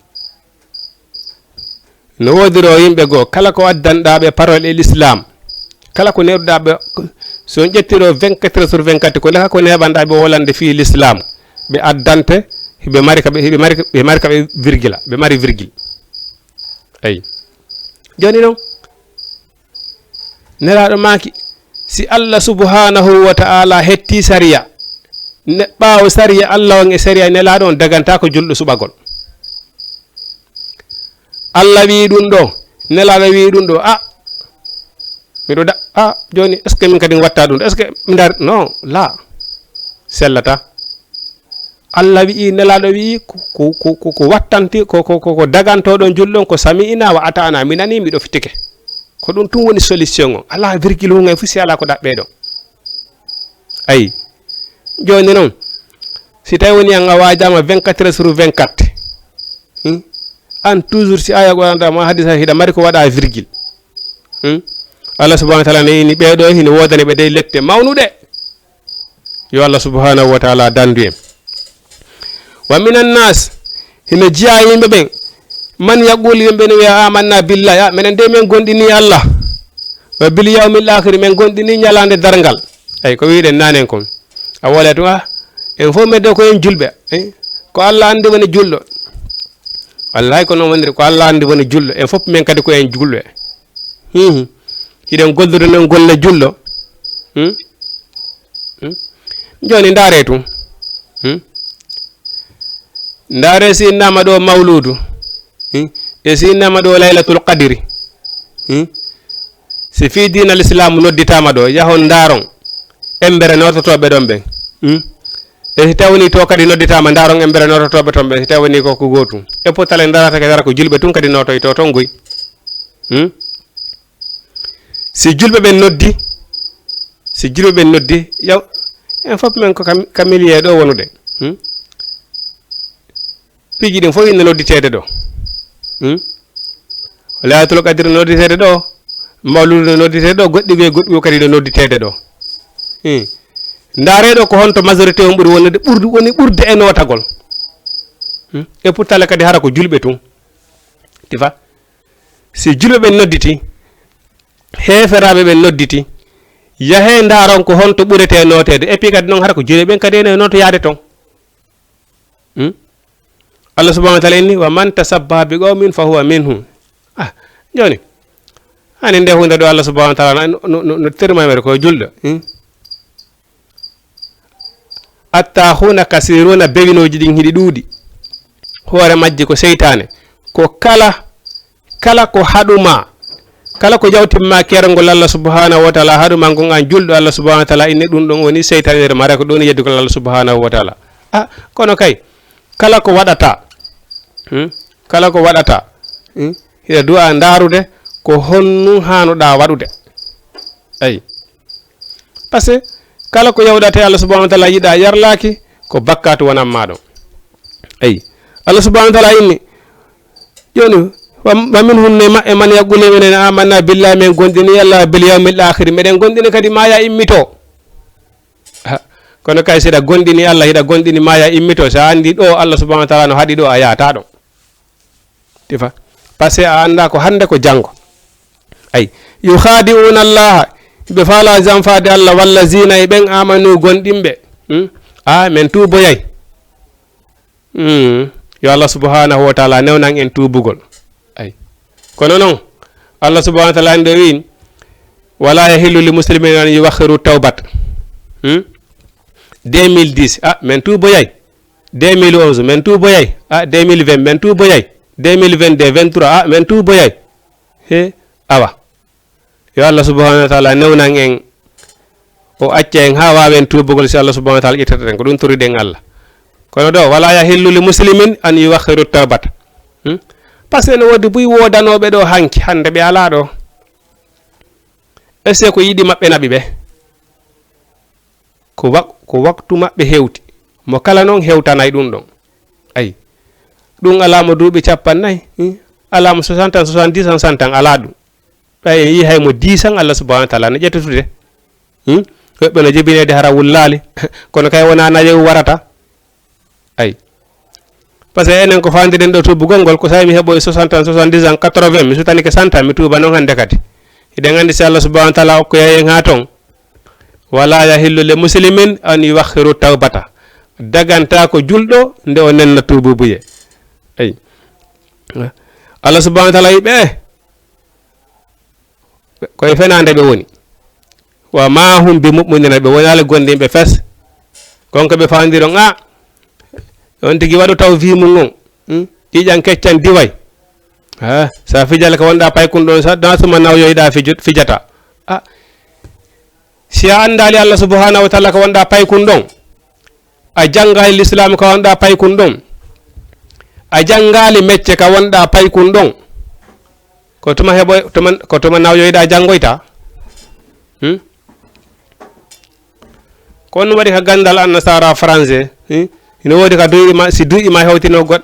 No woodiro yimɓe goo, kala ko addanɗaa ɓe parole e l'islam, kala ko neeɓuɗaa ɓe, so on ƴettiro vingt-quatre heures sur vingt-quatre, ko kala ko neeɓanɗaa ɓe wolande fii l'islam, ɓe addante, hiɓe mari ka ɓe, hiɓe mari, ɓe mari ka ɓe virgila, ɓe mari virgule. Ayi. Jooni non, Nelaaɗo maaki, si Allah subhanahu wa ta'ala hetti sariya, ne, ɓaawo sariya Allah on e sariya Nelaaɗo on, dagantaa ko julɗo suɓagol. Allah wi'i ɗum ɗo, Nelaaɗo wi'i ɗum ɗo, a, miɗo da, a, jooni, est-ce que min kadi mi watta ɗum ɗo? Est-ce que mi dar, non, la, sellata. Allah wi'i, Nelaaɗo wi'i, ko, ko, ko, ko, ko wattanti, ko, ko, ko, ko dagantoɗon julɗon, ko sami'na wa ata'na, mi nani, mi ɗoftike. Ko ɗum tun woni solution on. Alaa virgule hun hay fof si alaa ko ɗaɓɓee ɗon. Ayi. Jooni non, si tawi woni an a waajaama vingt-quatre heures sur vingt-quatre, hmm? An toujours si aya Qur'an ma hadisa hiɗa mari ko waɗa virgule. Hmm? Allah subhanahu wa taala ne ini ɓee ɗo hino woodani ɓe dey lette mawnuɗe. Yo Allah subhanahu wa taala dandu en. "Wa minan nas", hino jiya yimɓe ɓen, "man yaqulu", yimɓe ne wiya, "Amanna billahi", a, minen de min gomɗini Allah, "wa bil yawmil akhir", min gomɗini ñalaande darngal. Ay, ko wiɗen nanen kon. A wole tun, a, en fof medde ko en julɓe, eh? Ko Allah anndi woni julɗo. Wallahi ko non woniri, ko Allah anndi woni julɗo. En fof min kadi ko en julɓe. Hmm. Hiɗen gollude non golle julɗo. Hmm? Hmm? Jooni ndaare tun. Hmm? Ndaare si innama ɗo mawludu. Hmm? E si innama ɗo laylatul qadiri. Hmm? Si fii diina l'islam nodditama ɗo, yahon ndaaron embere noototooɓe ɗon ɓen. Hmm? E si tawni to kadi nodditama, ndaaron embere noototooɓe ton ɓen, si tawni ko ko gootum. E potale ndarata ke dara ko julɓe tun kadi nootoyto ton goy. Hmm? Si julɓe ɓen noddi, si julɓe ɓen noddi, yaw, en fof men ko kam-, kamiliye ɗo wonude. Hmm? Piiji ɗin fof ina nodditeede ɗo. Hmm? Laylatul Qadr no nodditeede ɗo, Mawludu no nodditeede ɗo, goɗɗi ɓe, goɗɗi ɓe kadi no nodditeede ɗo. Hmm. Ndaare ɗo ko honto majorité on ɓuri wonude, ɓurdu, woni ɓurde e nootagol. Hmm? E pourtant kadi hara ko julɓe tun. Tifa? Si julɓe ɓen nodditi, heeferaaɓe ɓen nodditi, yahee ndaaron ko honto ɓuretee nooteede. Et puis kadi non hara ko julɓe ɓen kadi ene nooto yaade ton. Hmm? Allah subhanahu wa taala inni, "Wa man tashabbaha bi qawmin fa huwa minhum." Ah, jooni, ani nde huunde ɗo Allah subhanahu wa taala no, no, no, no termamere ko julɗo. Hmm? Attahuuna kasiruuna, bewinooji ɗin hiɗi ɗuuɗi. Hoore majji ko seytaane. Ko kala, kala ko haɗuma, kala ko yawtimma kerngol Allah subhanahu wa taala, haɗuma ngon an julɗo Allah subhanahu wa taala, inni ɗum ɗon woni seytaanere mara ko ɗon yeddugol Allah subhanahu wa taala. Ah, kono kay, kala ko waɗata, hmm? Kala ko waɗata, hmm? Hiɗa du'a ndaarude ko honnu haanoɗaa waɗude. Ayi. Parce que kala ko yawɗata e Allah subhanahu wa taala yiɗa yarlaaki, ko bakkaatu wonan maa ɗon. Ayi. Allah subhanahu wa taala inni, jooni, wa, wa minhum ne maɓɓe man yaqulu minen amanna billahi, men gonɗini Allah, bil yawmil akhir, meɗen gonɗini kadi maaya immito. Ha, kono kay si hiɗa gonɗini Allah, hiɗa gonɗini maaya immito, sa andi ɗo Allah subhanahu wa taala no haɗi ɗo, a yaata ɗon. Tifa. Parce que a annda ko hannde ko janngo. Ay, yukhadi'una Allah, ɓe faala janfaade Allah, wallazina, e ɓen amanu gonɗinɓe. Hmm? A, men tuuboyay. Hmm. Yo Allah subhanahu wa taala newnan en tuubugol. Ay. Kono non, Allah subhanahu wa taala andi o wiin, "Wala yahillu li muslimin an yuwakhiru tawbat." Hmm? Deux mille dix, a, men tuuboyay. Deux mille onze, men tuuboyay. A, deux mille vingt, men tuuboyay. Deux mille vingt-deux, vingt-trois, a, men tuuboyay. He, awa. Yo Allah subhanahu wa taala newnan en, o acca en haa waawen tuubugol, si Allah subhanahu wa taala ƴettata en. Ko ɗum toriɗen Allah. Kono ɗo, "Wala yahillu li muslimin an yuwakhiru tawbata." Hmm? Parce que no woodi buy woodanooɓe ɗo hanki, hannde ɓe alaa ɗo. Est-ce que ko yiɗi maɓɓe naɓi ɓe? Ko wa-, ko waktu maɓɓe hewti. Mo kala non hewtanay ɗum ɗon. Ay. Ɗum alaa mo duuɓi cappannayi, hmm? Alaa mo soixante ans, soixante-dix ans, cent ans, alaa ɗum. Ɓay en yii hay mo dix ans, Allah subhanahu wa taala no ƴettatude. Hmm? Woɓɓe no jibinede hara wullaali. Kono kay wona nayewu warata. Ay. Parce que enen ko faandiɗen ɗo tuubugol ngol, ko sawi mi heɓoy soixante ans, soixante-dix ans, quatre-vingts, mi sutanike cent ans, mi tuuba non hannde kadi. Hiɗen anndi si Allah subhanahu wa taala okkoyay en haa ton. "Wala yahillu li muslimin an yuwakhiru tawbata." Daganta ko julɗo nde o nenna tuububuye. Ay. Allah subhanahu wa taala wiɓe, koye fenaande ɓe woni. "Wa ma hum bi mu'minina," ɓe wonaali gondinɓe fes. Kon ko ɓe faandiron, a, on tigi waɗu taw vi mum on. Hmm? Ƴiiƴan keccan diway. Ha, sa fijal ko wonɗa paykun ɗon, sa, na tuma nawyoyɗa fiju-, fijata. A, si a anndaali Allah subhanahu wa taala ko wonɗa paykun ɗon, a janngaali l'islam ko wonɗa paykun ɗon, a janngaali mecce ka wonɗa paykun ɗon, ko tuma heɓoy-, tuma, ko tuma nawyoyɗa janngoyta? Hmm? Ko on waɗi ka ganndal annasara français, hmm? Hino woodi ka duuɓi ma, si duuɓi ma hewtino goɗɗo,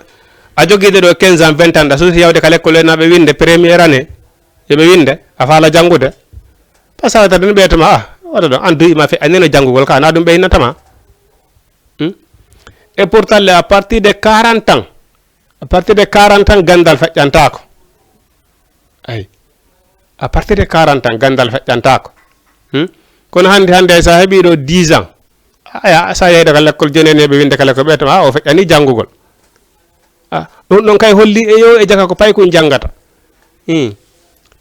a jogiiɗo ɗo quinze ans, vingt ans, ɗa suusi yawde ka lekkol en, naɓe winnde première année, yo ɓe winnde, a faala janngude. Parce que a waɗata ɗum ɓeytoma, a, waɗa ɗo, an duuɓi ma fe-, a neno janngugol ka, na ɗum ɓeynatama. Hmm? Et pourtant, le, à partir de quarante ans, à partir de quarante ans, ganndal feƴƴantaako. Ay. À partir de quarante ans, ganndal feƴƴantaako. Hmm? Kono hannde, hannde, sa heɓii ɗo dix ans, aya, sa yehi ɗo ka lekkol, jooni en heɓe winnde ka lekkol, ɓeytoma, a, o feƴƴani janngugol. A, ɗum ɗon kay holli e yo e jaka ko paykun janngata. Hmm.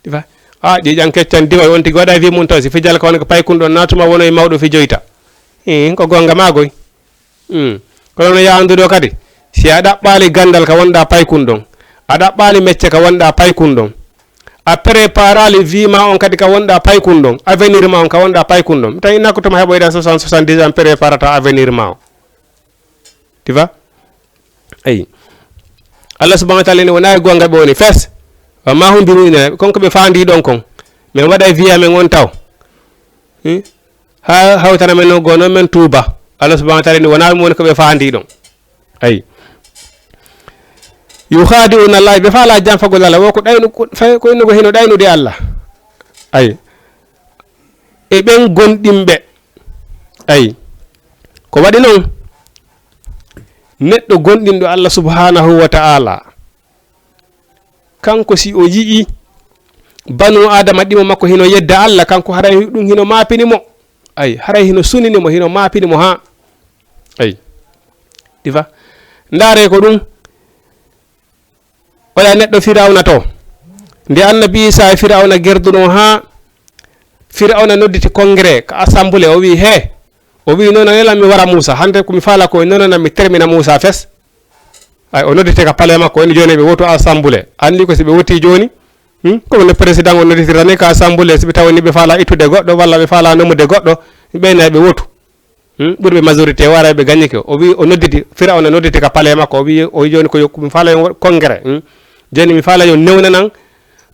Ɗi fa-, a, ƴiiƴan keccan diway, on tigi waɗa vie mum taw, si fijal ka woni ko paykun ɗon, na tuma wono e mawɗo fijoyta. Hmm, ko goonga maa goy. Hmm. Kono no yahanduɗo kadi, si a ɗaɓɓaali ganndal ka wonɗa paykun ɗon, a ɗaɓɓaali mecce ka wonɗa paykun ɗon, a préparaali vie ma on kadi ka wonɗa paykun ɗon, avenir ma on ka wonɗa paykun ɗon. Tawi nakko tuma heɓoyɗa soixante, soixante-dix ans, préparata avenir ma on. Tu vois? Ayi. Allah subhanahu wa taala ni wona e goonga ɓe woni fes. Wa ma hum bi mu'minin. Kon ko ɓe faandi ɗon kon. Men waɗa e vie amen on taw. Hmm? Ha hawtana men no gono men tuuba. Allah subhanahu wa taala ni wona ɗum woni ko ɓe faandi ɗon. Ayi. Yukhadi'una Allah, ɓe faala janfagol Allah, wo ko ɗaynu-, ko, fa-, ko innugo hino ɗaynude Allah. Ayi. E ɓen gonɗinɓe. Ayi. Ko waɗi non, neɗɗo gonɗinɗo Allah subhanahu wa ta'ala, kanko si o yi'i Banu Adama ɗimo makko hino yedda Allah, kanko haray ɗum hino maapini mo. Ay, haray hino sunini mo, hino maapini mo haa. Ay. Ɗi fa. Ndaare ko ɗum. Oya neɗɗo Firawna to. Nde Annabi Isa e Firawna gerduno haa Firawna nodditi congrès ka assemblée, o wi, "He," o wi, "Noon nela mi wara Muusa. Hannde ko mi faala ko noon mi termina Muusa fes." Ay, o nodditi ka palais makko, woni jooni ɓe wotu assemblée. Anndi ko si ɓe woti jooni, hmm? Comme no président o nodditirta ni ka assemblée, si ɓe tawi ni ɓe faala ittude goɗɗo, walla ɓe faala nomude goɗɗo, ɓe nay ɓe wotu. Hmm? Ɓurɓe majorité wara ɓe gañi ko. O wi, o nodditi, Firawna nodditi ka palais makko, o wi, o wi jooni ko yo, mi faala yo congrès. Hmm? Jooni mi faala yo newnanan.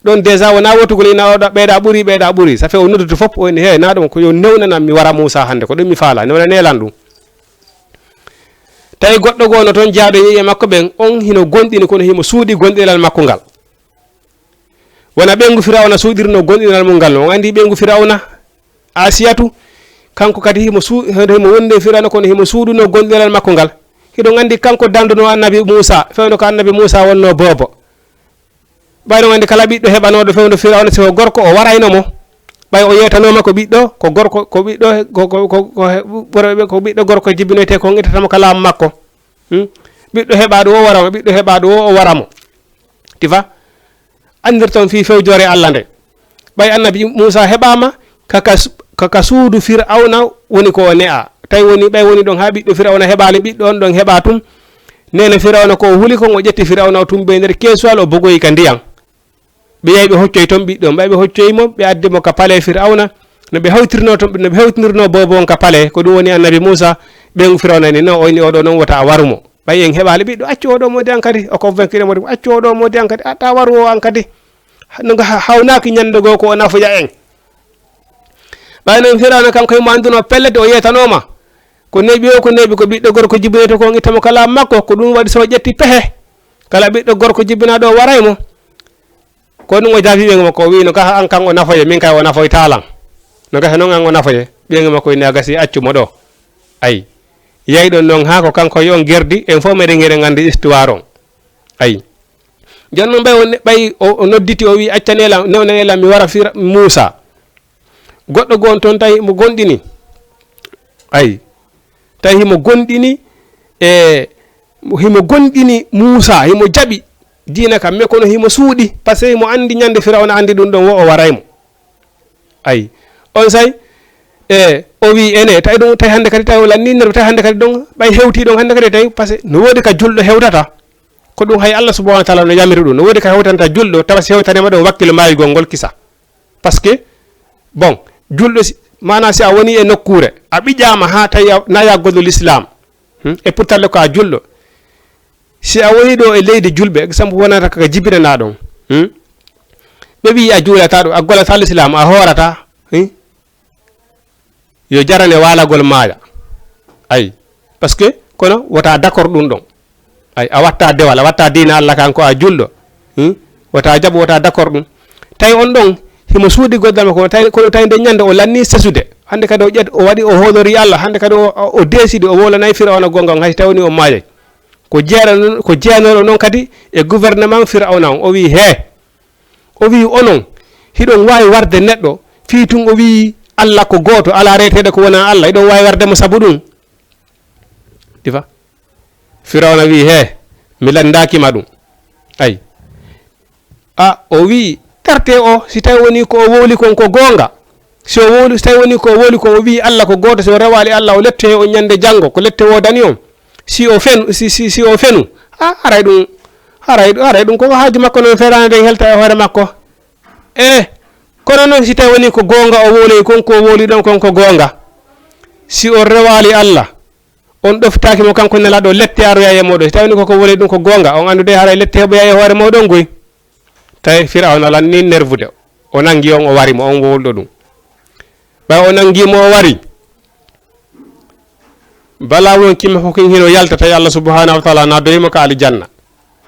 Ɗon déjà wona wotugol ina oɗa ɓeeɗa ɓuri, ɓeeɗa ɓuri. Ça fait o noddude fof, o woni, "He, na ɗum ko yo newnanan mi wara Muusa hannde, ko ɗum mi faala, newna nelan ɗum." Tawi goɗɗo goo no toon jaaɓe yi'e makko ɓen, on hino gonɗini kono himo suuɗi gonɗinal makko ngal. Wona ɓeyngu Firawna suuɗirno gonɗinal mum ngal. On anndi ɓeyngu Firawna, Asiyatu, kanko kadi himo su-, himo wonde Firawna kono himo suuɗuno gonɗinal makko ngal. Hiɗon anndi kanko danduno Annabi Muusa, fewndo ko Annabi Muusa wonno boobo. Ɓay no anndi kala ɓiɗɗo heɓanooɗo fewndo Firawna si ko gorko o warayno mo. Ɓay o yeetanooma ko ɓiɗɗo, ko gorko, ko ɓiɗɗo, ko, ko, ko, ko he-, ɓurɓe ɓe ko ɓiɗɗo gorko jibinoyte ko on ittata mo ka laamu makko. Hmm? Ɓiɗɗo heɓaaɗo o wara mo, ɓiɗɗo heɓaaɗo o, o wara mo. Tifa? Anndirton fii fewjoore Alla nde. Ɓay Annabi Muusa heɓaama, ka, ka su-, ka, ka suudu Firawna woni ko o ne'a. Tawi woni, ɓay woni ɗon haa ɓiɗɗo Firawna heɓaali, ɓiɗɗo on ɗon heɓa tun. Neene Firawna ko o huli kon, o ƴetti Firawna o tumbi e nder keesuwal, o bogoyi ka ndiyan. Ɓe yahi ɓe hoccoyi ton ɓiɗɗo on. Ɓay ɓe hoccoyi mo, ɓe addi mo ka palais Firawna. No ɓe hawtirno ton, no ɓe hawtinirno boobo on ka palais, ko ɗum woni Annabi Muusa, ɓeyngu Firawna ni, "No, o ni oɗo non wota a waru mo." Ɓay en heɓaali ɓiɗɗo, "Accu oɗo moodi an kadi." O convaincu mo, "Accu oɗo moodi an kadi, a ta waru o an kadi. No nga ha-, hawnaaki ñande goo ko o nafoya en." Ɓay non Firawna kanko himo annduno pellet o yeetanooma. Ko neeɓi o, ko neeɓi ko ɓiɗɗo gorko jibinoyte ko on itta mo ka laamu makko, ko ɗum waɗi so o ƴetti pehe. Kala ɓiɗɗo gorko jibinaaɗo o waray mo. Ko ɗum o jaabi ɓeyngu makko, o wi'i, "No gaha an kan o nafoye, min kay o nafoytaa lan. No gaha non an o nafoye." Ɓeyngu makko inni, "A gasi, accu mo ɗo." Ay. Yahi ɗon non haa ko kanko e on gerdi, en fof meɗen, eɗen anndi histoire on. Ay. Jooni non ɓay o ne-, ɓay o, o nodditi, o wi'i, "Accanee lan, newnanee lan, mi wara fira Muusa." Goɗɗo goo on toon tawi mo gonɗini. Ay. Tawi himo gonɗini e, himo gonɗini Muusa, himo jaɓi diina kan, mais kono himo suuɗi, parce que himo anndi ñande Firawna anndi ɗum ɗon wo o waray mo. Ay. On say, e, o wi ene, tawi ɗum, tawi hannde kadi tawi o lanni nder, tawi hannde kadi ɗon, ɓay hewti ɗon hannde kadi tawi, parce que no woodi ka julɗo hewtata. Ko ɗum hay Allah subhanahu wa taala no yamiri ɗum. No woodi ka hewtanta julɗo, tawa si hewtanima ɗon wakkilo maayugol ngol kisa. Parce que, bon, julɗo si, maanaa si a woni e nokkuure, a ɓiƴaama haa tawi a, na yaggol l'islam. Hmm? Et pourtant le ko a julɗo. Si a woni ɗo e leydi julɓe, exemple wonata ka jibinanaa ɗon. Hmm? Ɓe wi'i a juulataa ɗo, a gollataa l'islam, a hoorataa. Hmm? Yo jarane waalagol maaya. Ay. Parce que, kono wota d'accord ɗum ɗon. Ay, a watta dewal, a watta diina Allah kan ko a julɗo. Hmm? Wota jaɓu, wota d'accord ɗum. Tawi on ɗon, himo suuɗi goddal makko, tawi, kono tawi nde ñande o lanni sesude. Hannde kadi o ƴet-, o waɗi, o hoolori Allah. Hannde kadi o, o, o deesidi, o wowlanay Firawna gonga on, hay si tawni o maayay. Ko jeerano-, ko jeyanooɗo noon kadi e gouvernement Firawna on. O wi'i, "He." O wi'i, "Onon, hiɗon waawi warde neɗɗo, fii tun o wi'i Allah ko gooto, alaa reeteeɗo ko wonaa Allah. Hiɗon waawi warde mo sabu ɗum?" Ɗi fa? Firawna wi'i, "He, mi lanndaaki ma ɗum." Ay. A, o wi'i, "Tarte o, si tawi woni ko o wowli kon ko goonga. Si o wowli, si tawi woni ko o wowli kon, o wi'i Allah ko gooto, si o rewaali Allah, o lettoyay on ñande janngo, ko lette woodani on. Si o fenu, si, si, si o fenu, a, haray ɗum, haray, haray ɗum koko haaju makko non, feeraani ɗen helta e hoore makko." E, kono non si tawi woni ko goonga o wowloyi kon, ko o wowli ɗon kon ko goonga. Si o rewaali Allah, on ɗoftaaki mo kanko Nelaaɗo, lette aroyay e mooɗon. Si tawi woni koko wowli ɗum ko goonga, on anndude haray lette heɓoyay e hoore mooɗon goy. Tawi Firawna lanni nervude. O nangi on, o wari mo, on wowluɗo ɗum. Ɓay o nangi mo, o wari. Bala won kimma fof kin hino yalta, tawi Allah subhanahu wa taala naddoyi mo ka aljanna.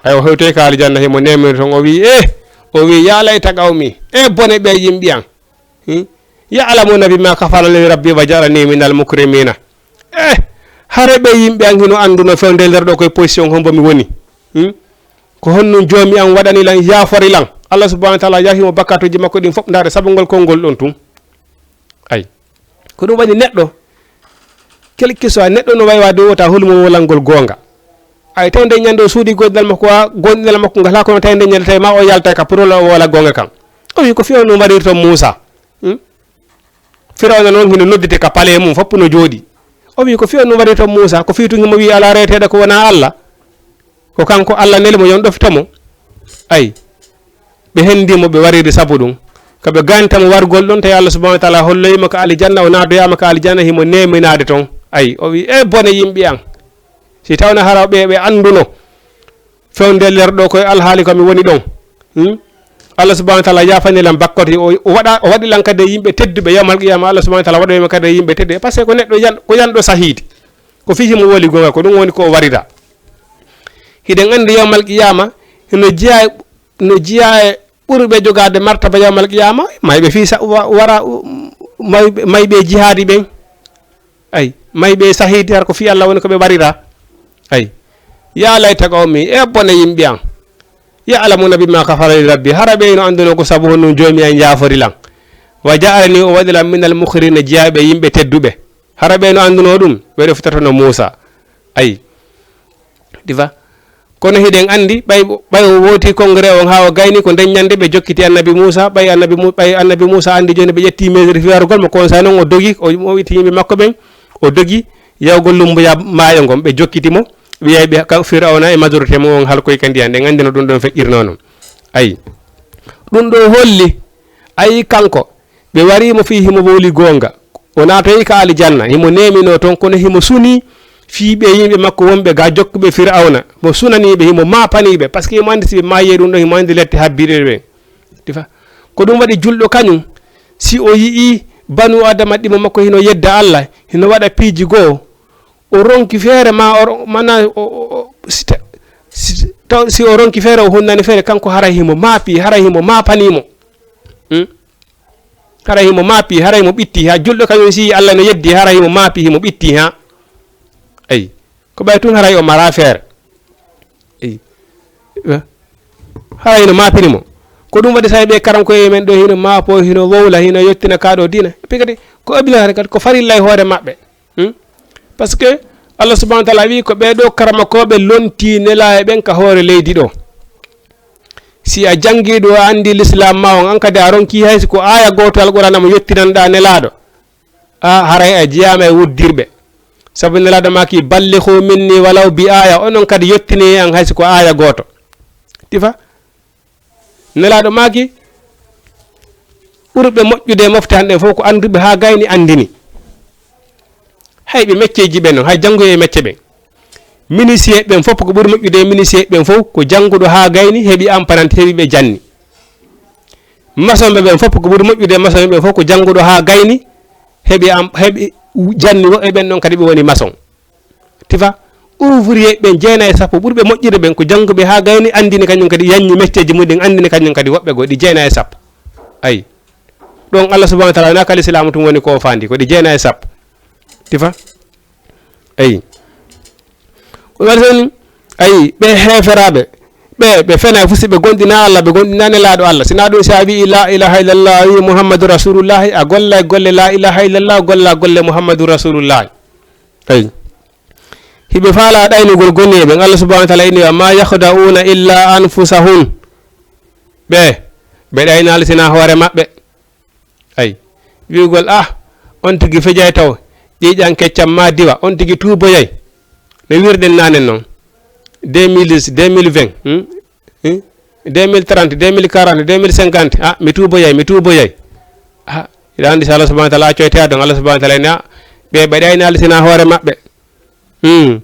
Hay o hewtoyi ka aljanna, himo nemiri ton, o wi'i, "Eh," o wi'i, "Ya layta qawmi, eh, bone ɓe yimɓe an. Hmm? Ya'lamuna bima kafarani rabbi wa ja'alani minal mukrimina." Eh, hare ɓe yimɓe an hino annduno fewde nder ɗo koye position hombo mi woni. Hmm? Ko honno joomi an waɗani lan, yaafori lan. Allah subhanahu wa taala yaafimo bakkatuji makko ɗin fof. Ndaare sabungol konngol ɗon tun. Ay. Ko ɗum waɗi neɗɗo, quel que soit neɗɗo no wawi waade wota hol mo wolangol goonga. Ay, tawi nde ñande o suuɗi goonɗinal makko, wa goonɗinal makko ngal, haa kono tawi nde ñande tawi ma o yalta ka pour o woola goonga kan. O wi ko fiyo no waɗirto Muusa. Hmm? Firawna noon hino noddite ka palais mum, fof no jooɗi. O wi ko fiyo no waɗirto Muusa, ko fii tun himo wi alaa reeteeɗo ko wonaa Allah. Ko kanko Allah neli mo, yon ɗofto mo. Ay. Ɓe hendi mo, ɓe wariri sabu ɗum. Ka ɓe ganta mo wargol ɗon, tawi Allah subhanahu wa taala holloyi mo ka alijanna, o naadoyama ka alijanna, himo neminaade ton. Ay, o wi, "E bone yimɓe an. Si tawno hara ɓe, ɓe anduno fewde nder ɗo koye alhaali ko mi woni ɗon. Hmm? Allah subhanahu wa taala yaafani lan bakkati, o, o waɗa, o waɗi lan kadi e yimɓe tedduɓe yawmal qiyama. Allah subhanahu wa taala waɗoyima kadi e yimɓe tedduɓe." Parce que ko neɗɗo yan-, ko yanɗo sahiidi. Ko fii himo woli goonga, ko ɗum woni ko o warira. Hiɗen andi yawmal qiyama, no jeya, no jeya e ɓurɓe jogaade martaba yawmal qiyama, mayɓe fii sa-, wa-, wara, mayɓe, mayɓe jihaadi ɓen. Ay, mayɓe sahiidi har ko fii Allah woni ko ɓe warira. Ay, ya layta qawmi, e bone yimɓe an. Ya'lamuna bima ghafara li rabbi, hara ɓe no anduno ko sabu honɗum joomi an yaafori lan. Wa ja'alani, o waɗi lan minal mukhrina, jeyaaɓe yimɓe tedduɓe. Hara ɓe no anduno ɗum, ɓe ɗo fitatono Muusa. Ay. Ɗi fa. Kono hiɗen andi, ɓay, ɓay o wooti congrès on haa o gayni, ko nden ñande ɓe jokkiti annabi Muusa, ɓay annabi Mu-, ɓay annabi Muusa andi jooni ɓe ƴetti mesure fii warugol mo, kon sa non o dogi, o, o itti yimɓe makko ɓen, o dogi yawgol lumboya maayo ngon, ɓe jokkiti mo, ɓe yahi ɓe ka Firawna e majorité mo on halkoy ka ndiyan, ɗen andi no ɗum ɗon feƴƴirno non. Ayi. Ɗum ɗo holli, ayi kanko, ɓe wari mo fii himo wowli goonga. O naatoyi ka alijanna, himo neemino ton, kono himo suni fii ɓe yimɓe makko wonɓe ga jokkuɓe Firawna. Mo sunanii ɓe, himo maapanii ɓe, parce que himo andi si ɓe maayii ɗum ɗon, himo andi lette habbiiɗe ɓen. Ɗi fa-, ko ɗum waɗi julɗo kañum, si o yi'ii banu Adama ɗimo makko hino yedda Allah, hino waɗa piiji goo, o ronki feere ma, o ron-, mana, o, o, o, si ta-, si taw, si o ronki feere, o hunnani feere, kanko haray himo maapi, haray himo maapanii mo. Hmm? Haray himo maapi, haray mo ɓitti ha. Julɗo kañum si Allah no yeddi, haray himo maapi, himo ɓitti ha. Ayi. Ko ɓay tun haray o mara feere. Ayi. Eh? Haray no maapini mo. Ko ɗum waɗi sa ɓe karankoye men ɗo hino maapo, hino wowla, hino yottina ka ɗo diina. Ɓe kadi ko obligatoire kadi, ko farilla e hoore maɓɓe. Hmm? Parce que Allah subhanahu wa taala wi ko ɓee ɗo karamakooɓe lontii nelaaɓe ɓen ka hoore leydi ɗo. Si a janngi ɗum, a anndi lislaam ma on, an kadi a ronki hay si ko aaya gooto Alqur'aana mo yottinanɗaa Nelaaɗo, a haray a jeyaama e wuddirɓe. Sabu Nelaaɗo maaki, "Ballighuu minni walaw bi aaya." Onon kadi yottinee an hay si ko aaya gooto. Ɗi fa? Nelaaɗo maaki, ɓurɓe moƴƴude e mofte an ɗen fof ko annduɓe haa gayni anndini. Hay ɓe mecceeji ɓen non, hay janngoye e mecce ɓen. Minisiye ɓen fof ko ɓuri moƴƴude e minisiye ɓen fof ko jannguɗo haa gayni, heɓi ampanante, heɓi ɓe janni. Masonɓe ɓen fof ko ɓuri moƴƴude e masonɓe ɓen fof ko jannguɗo haa gayni, heɓi am-, heɓi janni woɓɓe ɓen ɗon kadi ɓe woni mason. Tifa, ouvrier ɓen jeenayi e sappo ɓurɓe moƴƴude ɓen ko jannguɓe haa gayni, anndini kañum kadi, yanñi mecceeji mum ɗin, anndini kañum kadi woɓɓe goo, ɗi jeenayi e sappo. Ayi. Ɗon Allah subhanahu wa taala wona ka lislaamu tun woni ko o faandi, ko ɗi jeenayi e sappo. Tifa. Ayi. Ko waɗi tan, ayi, ɓe heeferaaɓe, ɓe, ɓe fena fof si ɓe gomɗina Allah, ɓe gomɗina Nelaaɗo Allah. Si na ɗum, si a wi'i, "La ilaha illallah," a wi'i, "Muhammadu Rasulullahi," a gollay golle la ilaha illallah, golla golle Muhammadu Rasulullahi. Ayi. Hiɓe faala ɗaynugol goniiɓe ɓen, Allah subhanahu wa taala inni, "Wa ma yakhda'una illa anfusahum." Ɓe, ɓe ɗaynaali sina hoore maɓɓe. Ayi. Wi'ugol, "Ah, on tigi fejay taw, ƴiiƴan keccam ma diwa, on tigi tuuboyay." No wirden nanen non. Deux mille, deux mille vingt, hmm? Hmm? Deux mille trente, deux mille quarante, deux mille cinquante. Ah, mi tuuboyay, mi tuuboyay. Ah, hiɗa anndi si Allah subhanahu wa taala accoyte adon, Allah subhanahu wa taala ina, ɓe, ɓe ɗaynaali sina hoore maɓɓe. Hmm.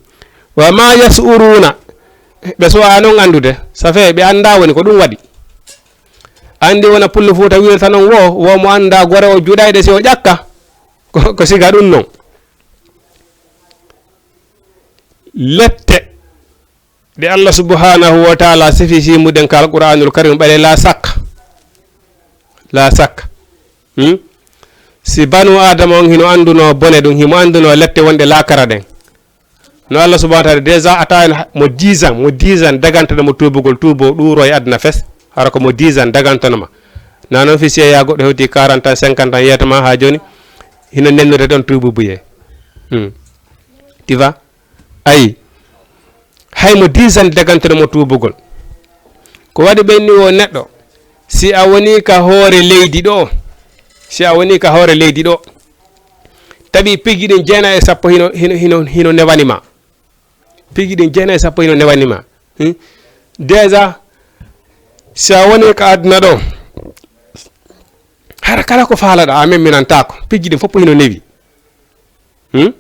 Wa ma yas'uruna. Ɓe suwa non anndude. Ça fait, ɓe annda woni ko ɗum waɗi. Anndi wona pullo Fuuta wirta non wo, wo mo annda gore o juɗayɗe si o ƴakka. Ko, ko siga ɗum non. Lette ɗe Allah subhanahu wa taala sifi simuɗen ka Alqur'anul Karim ɓale la sakka. La sakka. Hmm? Si banu Adama on hino annduno bone ɗum, himo annduno lette wonɗe laakara ɗen. No Allah subhanahu wa taala déjà a tawani ha-, mo dix ans, mo dix ans dagantaɗo mo tuubugol, tuubo ɗuuro e aduna fes. Hara ko mo dix ans dagantono ma. Na noon fi si ya goɗɗo hewti quarante ans, cinquante ans, yeetoma haa jooni. Hino nennude ɗon tuubu buye. Hmm. Tu vois? Ayi. Hay mo dix ans dagantono mo tuubugol. Ko waɗi ɓenni o neɗɗo, si a woni ka hoore leydi ɗo, si a woni ka hoore leydi ɗo, tawi pigi ɗin jeena e sappo hino, hino, hino, hino newani ma. Pigi ɗin jeena e sappo hino newani ma. Hmm? Déjà, si a woni ka aduna ɗo, hara kala ko faalaɗa, a memminantaako. Pigi ɗin fof hino newi. Hmm?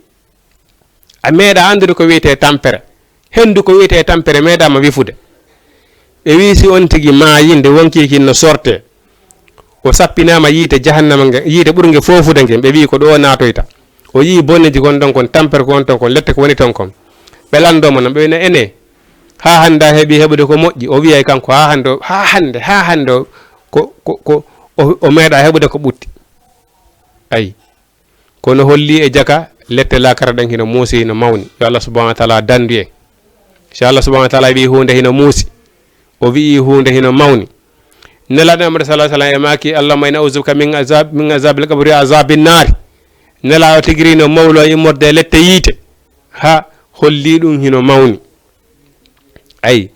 A meeɗa anndude ko wiyetee tampere. Henndu ko wiyetee tampere meeɗaama wifude. Ɓe wii si on tigi maayi nde wonkii kin no sortee. O sappinaama yiite jahannama nge, yiite ɓurnge foofude ngen. Ɓe wii ko ɗo naatoyta. O yii bonneji gon ɗon kon, tampere ko on ton kon, lette ko woni ton kon. Ɓe lanndoo mo non, ɓe wii na ene. Haa hannde a heɓi heɓude ko moƴƴi. O wiyay kanko haa hannde, o- haa hannde, haa hannde o- ko, ko, ko, o, o meeɗa heɓude ko ɓutti. Ayi. Kono holli e jaka lette laakara ɗen hino muusi, hino mawni. Yo Allah subhanahu wa taala dandu en. Si Allah subhanahu wa taala wi'i huunde hino muusi, o wi'i huunde hino mawni. Nelaaɗo Muhammad sallallahu alaihi wasallam e maaki, "Allahumma inna a'udhu bika min azab, min azabil qabri wa azabin nari." Nelaaɗo tigi ri no mawlo immorde e lette yiite. Ha holli ɗum hino mawni. Ayi.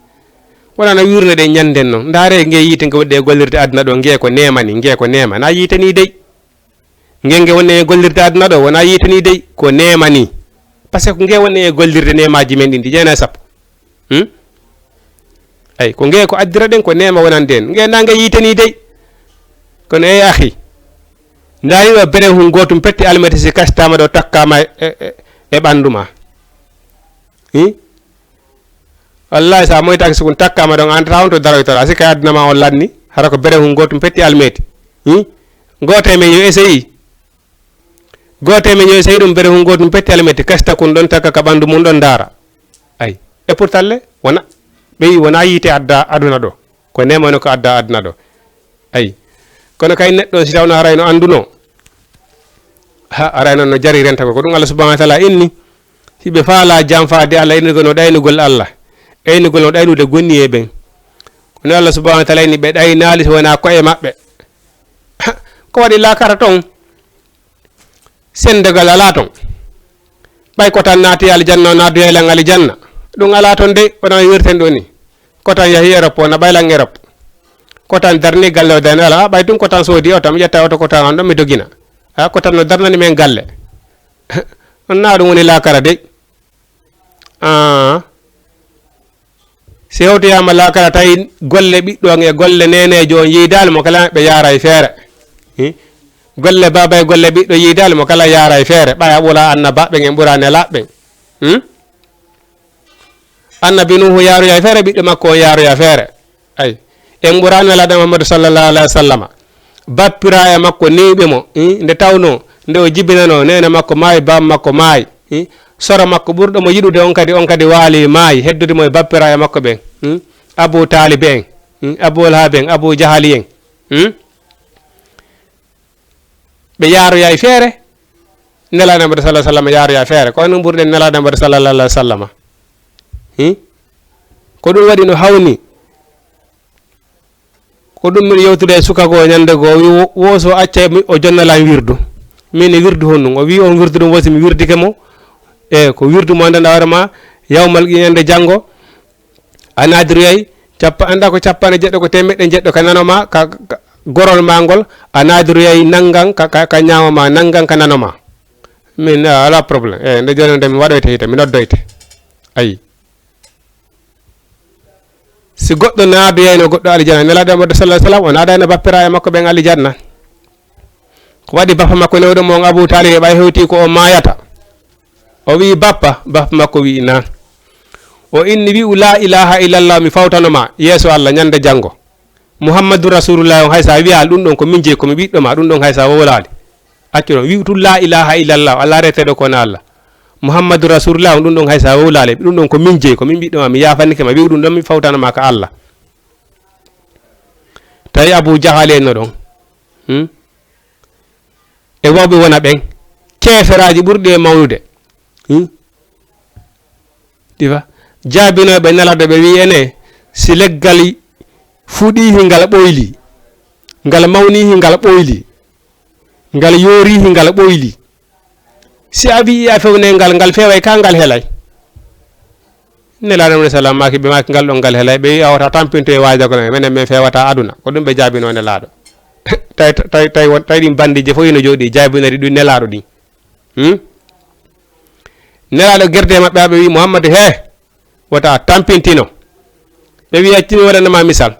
Wonano wirne ɗen ñanden non. Ndaare nge yiite nge wonde e gollirde aduna ɗo, nge ko neema ni, nge ko neema. Na yiite ni dey. Nge nge wonde e gollirde aduna ɗo, wona yiite ni dey, ko neema ni. Parce que nge wonde e gollirde neemaaji men ɗin, ɗi jeena e sappo. Hmm? Ayi, ko nge ko addira ɗen, ko neema wonande en. Nge na nge yiite ni dey. Kono ey akhi, ndaari ɗo bere hun gootum petti almeti si kastama ɗo takkama e, e, e ɓandu ma. Hmm? Wallahi, sa moytaaki, si kun takkaama ɗon, a anndataa on to daroytoɗaa. Si kay aduna ma on lanni, hara ko bere hun gootum petti almeeti. Hmm? Gooto e men yo eseyi. Gooto e men yo eseyi ɗum bere hun gootum petti almeeti. Kasta kun ɗon takka ka ɓandu mun ɗon ndaara. Ay. E pourtant le, wona, ɓe wi wona yiite adda aduna ɗo. Ko neema woni ko adda aduna ɗo. Ay. Kono kay neɗɗo on si tawno haray no anduno. Ha, haray non no jari rentagol. Ko ɗum Allah subhanahu wa taala inni. Hiɓe faala janfaade Allah, aynugol no ɗaynugol Allah. Aynugol no ɗaynude gonniye ɓen. Kono Allah subhanahu wa taala inni ɓe ɗaynaali so wonaa ko'e maɓɓe. Ha, ko waɗi laakara ton? Sendagal alaa ton. Ɓay ko tan naati aljanna, o naatoyay lan aljanna. Ɗum alaa ton de, wona no wirten ɗo ni. Ko tan yahi Europe, wona ɓay lan Europe. Ko tan darni galle o darni alaa, ɓay ɗum ko tan soodi oto, mi ƴetta oto ko tan an ɗon mi dogina. Ha, ko tan no darnani men galle. On na ɗum woni laakara de. Ah. Si hewtoyaama laakara tawi golle ɓiɗɗo on e golle neeneejo on yiidaali mo kala ɓe yaara e feere. Hmm? Golle baaba e golle ɓiɗɗo yiidaali mo kala yaara e feere. Ɓay a ɓura annabaaɓe en, en ɓura nelaaɓe en. Hmm? Annabi Nuhu yaaroya e feere, ɓiɗɗo makko on yaaroya feere. Ay. En ɓura nelaaɗo Muhammadu sallallahu alaihi wa sallama. Bappiraaɓe makko newɓe mo, hmm? Nde tawno, nde o jibinano, neene makko maayi, baaba makko maayi, hmm? Soro makko ɓurɗo mo yiɗude on kadi, on kadi waali maayi, heddude mo e bappiraaɓe makko ɓen, hmm? Abu Taalib en, hmm? Abu Lahab en, Abu Jahali en, hmm? Ɓe yaaroya e feere, nelaaɗo Muhammadu sallallahu alaihi wa sallam yaaroya e feere. Ko onon ɓurɗen nelaaɗo Muhammadu sallallahu alaihi wa sallama. Hmm? Ko ɗum waɗi no hawni. Ko ɗum miɗo yewtude e suka goo ñande goo, wi wo, wo so accay mi, o jonna lan wirdu. Min e wirdu honɗum? O wi on wirdu ɗum, wo si mi wirdike mo. E ko wirdu mo anndanɗaa hoore ma, yawmal qi-, ñande janngo, a naadiroyay cappa-, anndaa ko cappanɗe jeɗɗo, ko teemeɗɗe jeɗɗo ka nano ma, ka, ka gorol ma ngol, a naadiroyay nanngan ka, ka, ka ñaamo ma, nanngan ka nano ma. Min, a, alaa problème. E, nde jooni nde mi waɗoyte hite, mi noddoyte. Ayi. Si goɗɗo naadoyayno goɗɗo aljanna, nelaaɗo Muhammadu sallallahu alaihi wa sallam, o naadayno bappiraaɓe makko ɓen aljanna. Ko waɗi bappa makko newɗo mo on Abu Taalib, ɓay hewti ko o maayata. O wi'i, "Bappa," bappa makko wi'i, "Naan." O inni, "Wi'u laa ilaaha illallah, mi fawtano ma yeeso Allah ñande janngo. Muhammadu Rasulullah on, hay sa wi'aali ɗum ɗon ko min jeyi, ko mi ɓiɗɗo ma, ɗum ɗon hay sa wowlaali." Accu ɗon, wi'u tun laa ilaaha illallah, alaa reteeɗo ko wonaa Allah. Muhammadu Rasulullah, on ɗum ɗon hay sa wowlaali, ɗum ɗon ko min jeyi, ko min ɓiɗɗo ma, mi yaafannike ma, wi'u ɗum ɗon mi fawtana ma ka Allah. Tawi Abu Jahali en no ɗon. Hmm? E wawɓe wona ɓen. Keeferaaji ɓurɗi e mawnude. Hmm? Ɗi fa-, jaabinooɓe nelaaɗo ɓe wi'i ene, si leggal Fuɗiihi ngal ɓoyli, ngal mawniihi ngal ɓoyli, ngal yooriihi ngal ɓoyli. Si a wi'i a fewnay ngal, ngal feeway ka ngal helay. Nelaaɗo mo salam maaki, ɓe maaki ngal ɗon ngal helay. Ɓe wi'i a wota tampinto e waajago men, menen men feewata aduna. Ko ɗum ɓe jaabino Nelaaɗo. Tawi, tawi, tawi won, tawi ɗin bandiiji fof hino jooɗi, jaabinori ɗum Nelaaɗo ɗin. Hmm? Nelaaɗo gerde e maɓɓe, haa ɓe wi'i, "Muhammadu, he, wota a tampintino." Ɓe wi'i, "Accu mi waɗanama misal.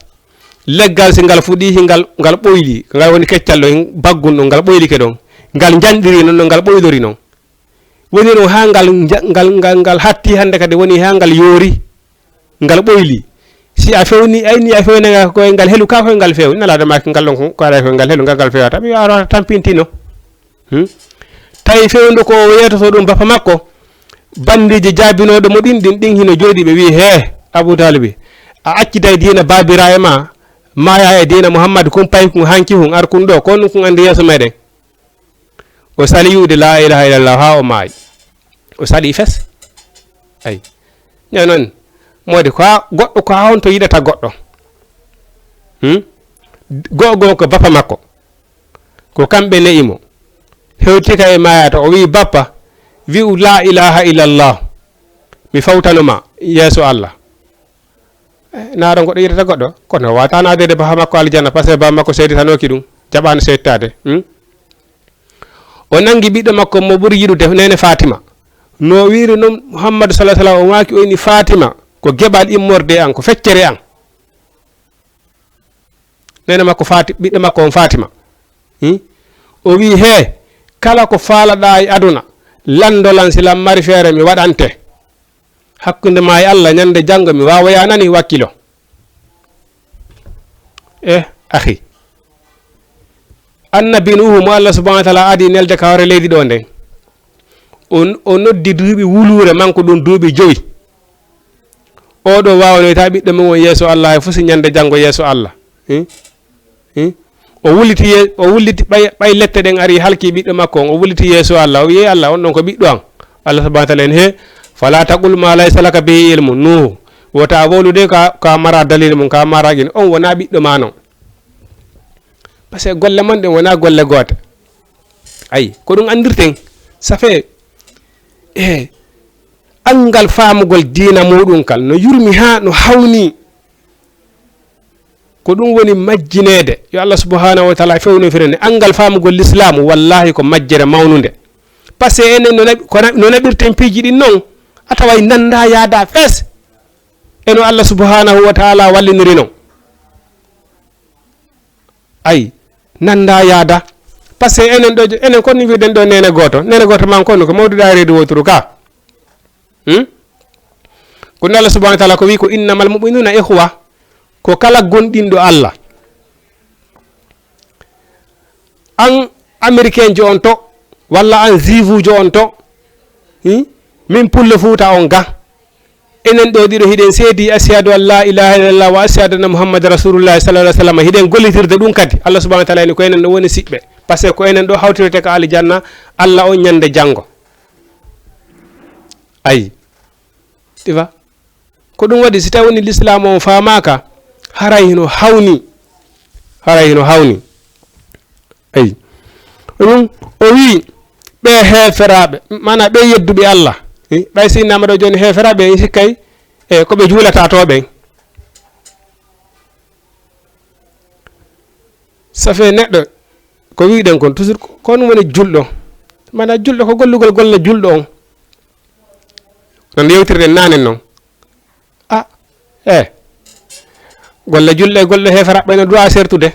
Leggal, si ngal fuɗii, ngal, ngal ɓoyli, ngal woni keccal ɗon, baggun ɗon, ngal ɓoylike ɗon, ngal njanɗiri non, no ngal ɓoylori non. Woni ɗon haa ngal nja-, ngal, ngal, ngal hatti hannde kadi, woni haa ngal yoori, ngal ɓoyli. Si a fewni, ayni a fewna ngal koye ngal helu ka koye ngal few." Nelaaɗo maaki ngal ɗon ko, ko ara koye ngal helu, ngal, ngal fewata. Mi wi'a a wota tampintino. Hmm? Tawi fewndo ko o yeetoto ɗum bappa makko, bandiiji jaabinooɗo mo ɗin, ɗin, ɗin hino jooɗi, ɓe wi'i, "He, Abu Talibi, a acciday diina baabiraaɓe ma, maaya e diina Muhammad kun paykun hanki hun, ar kun ɗo, ko nun kun andi yeeso meɗen." O sali wi'ude laa ilaaha illallah haa o maayi. O sali fes. Ay. Ña non, moodi ko haa goɗɗo, ko haa honto yiɗata goɗɗo? Hmm? Go'o go'o ko bappa makko. Ko kamɓe ne'i mo. Hewti ka e maayata, o wi'i, "Bappa, wi'u laa ilaaha illallah. Mi fawtano ma yeeso Allah." Eh, na ɗon goɗɗo yiɗata goɗɗo? Kono wata naadede bappa makko aljanna, parce que bappa makko seeditanooki ɗum. Jaɓaano seeditaade. Hmm? O nangi ɓiɗɗo makko mo ɓuri yiɗude, neene Fatima. No wiiri non Muhammadu sallallahu alaihi wasallam, o maaki, o inni, "Fatima, ko geɓal immorde an, ko feccere an." Neene makko Fati-, ɓiɗɗo makko on Fatima. Hmm? O wi'i, "He, kala ko faalaɗaa e aduna, lanndo lan, si lan mari feere mi waɗante. Hakkunde maa e Allah, ñande janngo mi waawoya nani wakkilo." Eh, akhi. Annabi Nuhu mo Allah subhanahu wa ta'ala adi nelde ka hoore leydi ɗo nden. O, o noddi duuɓi wuluure makko ɗum duuɓi jowi. Oɗo waawanoyta ɓiɗɗo mum on yeeso Allah, hay fof si ñande janngo yeeso Allah. Hmm? Hmm? O wulliti ye-, o wulliti ɓay, ɓay lette ɗen ari halki ɓiɗɗo makko on. O wulliti yeeso Allah. O wi'i, "Allah, on ɗon ko ɓiɗɗo an." Allah subhanahu wa ta'ala en, "He, fala taqul ma laysa laka bihi ilmun." Nuhu, wota a wowlude ka, ka mara dalil mum, ka mara qin. On wona ɓiɗɗo ma non. Parce que golle mon ɗen wona golle goote. Ay, ko ɗum anndirten. Ça fait, eh, anngal faamugol diina muɗum kal no yurmi haa no hawni. Ko ɗum woni majjineede. Yo Allah subhanahu wa ta'ala fewno firane. Anngal faamugol Lislaamu, wallahi ko majjere mawnunde. Parce que enen no naɓi-, ko naɓi-, no naɓirten piiji ɗin non, a taway nannda yaada fes. E no Allah subhanahu wa ta'ala walliniri non. Ay, nannda yaada. Parce que enen ɗo, enen kon ni mbiɗen ɗo neene gooto. Neene gooto man kon ko mawduɗa e reedu woturu ka. Hmm? Ko Allah subhanahu wa ta'ala ko wi ko, "Innamal mu'minuna ikhwa." Ko kala gonɗinɗo Allah. An Américain jo on to, walla an Juifu jo on to, hmm? Min Pullo Fuuta on ga. Enen ɗo ɗiɗo hiɗen seedi, "Ashhadu an la ilaha illallah wa ashhadu anna Muhammadan Rasulullah sallallahu alaihi wasallam." Hiɗen gollitirde ɗum kadi. Allah subhanahu wa ta'ala ni ko enen ɗo woni siɓɓe. Parce que ko enen ɗo hawtirete ka aljanna, Allah on ñande janngo. Ayi. Ɗiva. Ko ɗum waɗi, si tawi woni Lislaam on faamaaka, haray hino hawni. Haray hino hawni. Ayi. Ɗum o wi'i, ɓe heeferaaɓe, maanaa ɓe yedduɓe Allah. Eh, ɓay si innama ɗo jooni heeferaaɓe, en sikkay, e ko ɓe juulata to ɓen. Ça fait neɗɗo, ko wi'uɗen kon, toujours ko, ko ɗum woni julɗo. Maanaa julɗo ko gollugol golle julɗo on. Non yewtirɗen naane non. Ah, eh. Golle julɗo e golle heeferaaɓe no du'a sertude.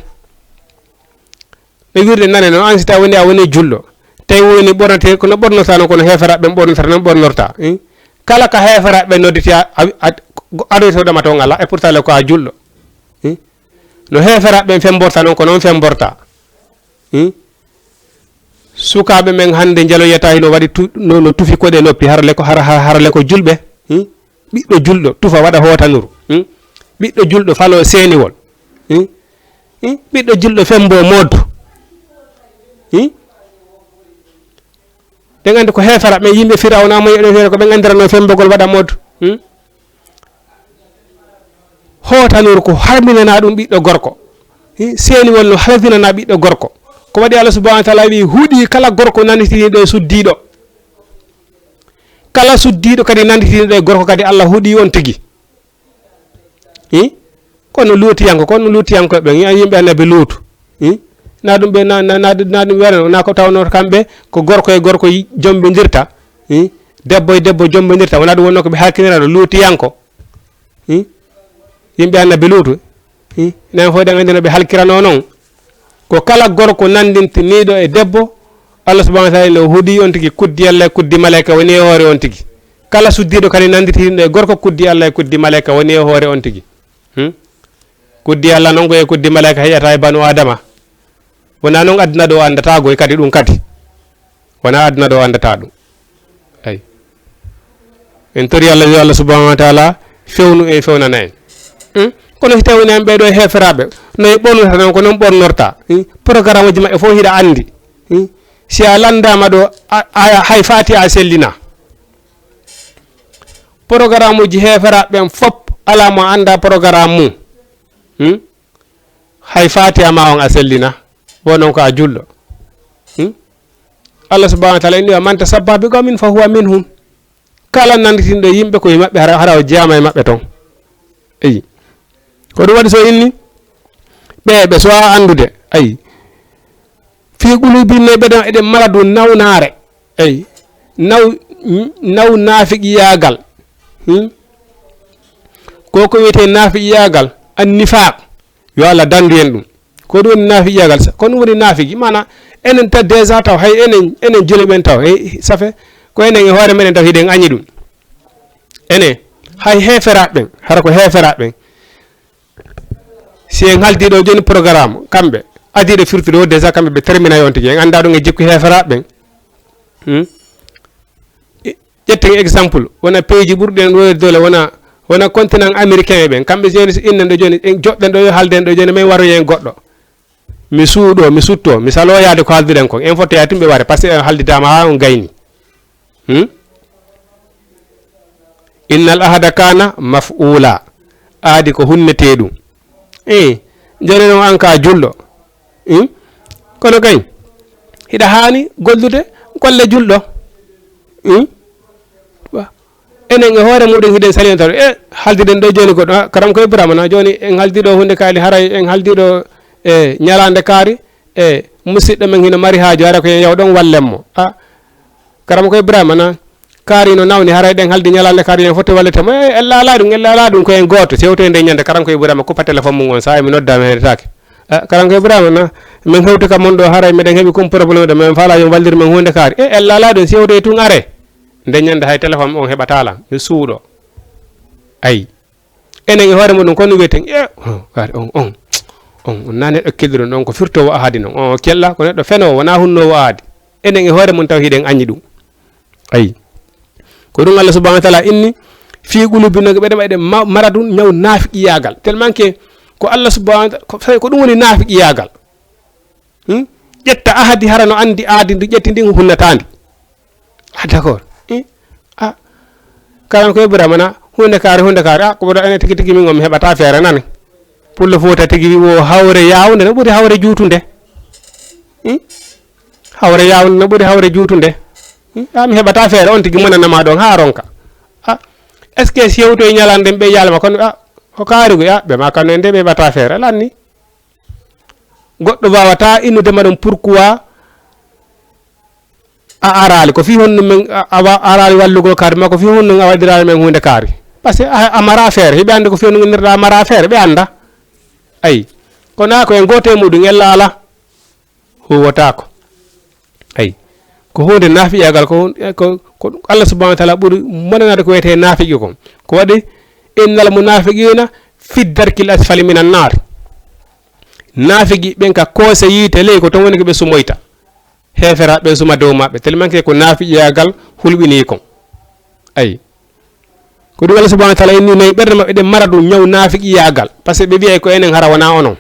No wirde nane non, an si tawi woni a woni julɗo. Tawi woni ɓornate, kono ɓornorta non, kono heeferaaɓe ɓen ɓornata non, ɓornorta. Eh? Kala ka heeferaaɓe nodditi a, a, a, adoytoɗoma ton ala, e pourtant le ko a julɗo. Eh? No heeferaaɓe ɓen femborta non, ko non femborta. Hmm? Sukaaɓe men hannde njaloyata hino waɗi tu-, no, no tufi koɗe noppi, harale ko, har-, har-, harale ko julɓe. Hmm? Ɓiɗɗo julɗo tufa waɗa hootanuru. Hmm? Ɓiɗɗo julɗo falo seeniwol. Hmm? Hmm? Ɓiɗɗo julɗo fembo moddu. Hmm? Ɗen anndi ko heefara ɓen yimɓe Firawna mo yeɗo feere ko ɓen anndirano fembogol waɗa moddu. Hmm? Pootanor ko harminanaa ɗum ɓiɗɗo gorko. Hi, seeniwol no halfinanaa ɓiɗɗo gorko. Ko waɗi Allah subhanahu wa taala wi, huɗi kala gorko nanditiniiɗo e suddiiɗo. Kala suddiiɗo kadi nanditiniiɗo e gorko kadi Allah huɗi on tigi. Hi? Kono luutiyanko, kono luutiyankoɓe ɓen, yimɓe annabi Luutu. Hi? Na ɗum ɓe, na, na, na, na ɗum wiyano, na ko tawno kamɓe ko gorko e gorko yi-, jombindirta. Hi? Debbo e debbo jombindirta, wona ɗum wonno ko ɓe halkinira ɗo luutiyanko. Hmm? Yimɓe annabi Luutu. Hmm? Enen fof eɗen anndi no ɓe halkiranoo noon. Ko kala gorko nanndintiniiɗo e debbo, Allah subhanahu wa taala no huɗi on tigi kuddi Allah e kuddi malaika woni e hoore on tigi. Kala suddiiɗo kadi nanndintiniiɗo e gorko kuddi Allah e kuddi malaika woni e hoore on tigi. Hmm? Kuddi Allah noon ko e kuddi malaika heƴata e banu Adama. Wona noon aduna ɗo anndata goy kadi ɗum kadi. Wona aduna ɗo anndata ɗum. Ay. En tori Allah, yo Allah subhanahu wa taala fewnu en, fewnana en. Hmm? Kono si tawii en ɓee ɗo heeferaaɓe, no e ɓornata noon, ko noon ɓornorta. Hmm? Programme uji maɓɓe fof hiɗa anndi. Hmm? Si a lanndaama ɗo, a, a, hay faati a sellina. Programme uji heeferaaɓe ɓen fof, alaa mo annda programme mum. Hmm? Hay faati a ma on a sellina. Wo noon ko a julɗo. Hmm? Allah subhanahu wa taala inni, "Wa man tashabbaha bi qawmin fa huwa minhum." Kala nannditiniiɗo yimɓe ko e maɓɓe, hara, hara o jeyaama e maɓɓe toon. Eyi. Ko ɗum waɗi so inni, ɓe, ɓe so a anndude. Eyi. Fii quluubihim, ɓe ɗon eɗen mara ɗum nawnaare. Eyi. Naw, naw naafiqiyaagal. Hmm? Ko ko wiyetee naafiqiyaagal, an nifaaq. Yo Allah danndu en ɗum. Ko ɗum woni naafiqiyaagal. Sa-, ko ɗum woni naafiki. Maana, enen ta déjà taw, hay enen, enen juulɓe ɓen taw, hey, ça fait, ko enen e hoore meɗen taw hiɗen añi ɗum. Enen, hay heeferaaɓe ɓen, hara ko heeferaaɓe ɓen. Si en haaldi ɗo jooni programme, kamɓe, adiiɗo firtude o déjà kamɓe ɓe termina on tigi. En annda ɗum e jikku heeferaaɓe ɓen. Hmm? Ƴetten exemple, wona pays ji ɓurɗi en ɗo e doole, wona, wona continent américain ɓen. Kamɓe jooni so innen ɗo jooni, en joɗɗen ɗo yo haalden ɗo jooni, min waroyen goɗɗo. Mi suuɗo, mi sutto, mi salo yaade ko haalduɗen kon. En fottoya tun ɓe ware, par ce que en haaldidaama haa on gayni. Hmm? Innal ahada kana maf'ula. Aadi ko hunnetee ɗum. Eh, jooni noon an ka julɗo. Hmm? Kono kay, hiɗa haani gollude golle julɗo. Hmm? Wa-, enen e hoore muɗum hiɗen salinotaade. E, haaldiɗen ɗo jooni goɗɗo. Ah, karam ko Ibrahima na jooni en haaldi ɗo huunde kaali haray en haaldi ɗo e ñalaande kaari. E, musidɗo men hino mari haaju hara ko en yaw ɗon wallen mo. Ah, karam ko Ibrahima na kaari no nawni, haray ɗen haaldi ñalaande kaari, en foti wallitemo. E, ella alaa ɗum, ella alaa ɗum, ko en gooto. Si hewtoyi nde ñande, karam ko Ibrahima kuppa téléphone mum on, saa'i mi nodda, mi heɗetaake. E, karam ko Ibrahima na, min hewti ka mon ɗo, haray miɗen heɓi kum problème ɗo, min faalaa yo wallir men huunde kaari. E, ella alaa ɗum, si hewtoyi tun are. Nde ñande hay téléphone on heɓataa lan, mi suuɗo. Ayi. Enen e hoore muɗum, kono wiyeten, e, oh, kaari on, on, on, on na neɗɗo kelluɗo, on ko firtoowo ahadi non. On o kella, ko neɗɗo fenoowo, wona hunnoowo ahadi. Enen e hoore mum taw hiɗen añi ɗum. Ayi. Ko ɗum Allah subhanahu wa taala inni, fii quluubihim, no ɓe ɗema eɗen ma-, mara ɗum ñaw naafiqiyaagal. Tellement que ko Allah subhanahu wa taala, ko, ko ɗum woni naafiqiyaagal. Hmm? Ƴetta ahadi hara no anndi aadi ndu ƴetti ndin hunnataandi. Ah, d'accord. Hmm? Ah. Kalan ko Ibrahima na, huunde kaari, huunde kaari. Ah, ko ɓuri ene tigi tigi min on mi heɓata feere nani. Pullo Fuuta tigi wi wo hawre yawnde no ɓuri hawre juutunde. Hmm? Hawre yawnde no ɓuri hawre juutunde. Hmm? Ah, mi heɓata feere on tigi monanama ɗon haa ronka. Ah, est-ce que si hewtoyi ñalande ɓe yalma kono, ah, ko kaari go, ah, ɓe ma kano en de ɓe heɓata feere. Lanni. Goɗɗo waawataa innude ma ɗum, pourquoi a araali? Ko fii honno men a, a wa-, araali wallugol kaari ma? Ko fii honno a waɗiraali men huunde kaari? Parce que a, a maraa feere. Hiɓe anndi ko fii honno ngonirɗaa a maraa feere, ɓe annda. Ayi. Kono a ko en gooto e muɗum, ella alaa. Huuwotaako. Ayi. Ko huunde naafiqiyaagal, ko, ko, ko Allah subhanahu wa taala ɓuri monanaade ko wiyetee naafiqi kon. Ko waɗi, "Innal munaafiqiina fi darkil asfali minan naar." Naafiqi ɓen ka koose yiite ley, ko ton woni ko ɓe sumoyta. Heeferaaɓe ɓen suma dow maɓɓe. Tellement que ko naafiqiyaagal hulɓinii kon. Ayi. Ko ɗum Allah subhanahu wa taala inni, nayi ɓerɗe maɓɓe ɗen mara ɗum ñaw naafiqiyaagal. Parce que ɓe wiyay ko enen hara wona onon.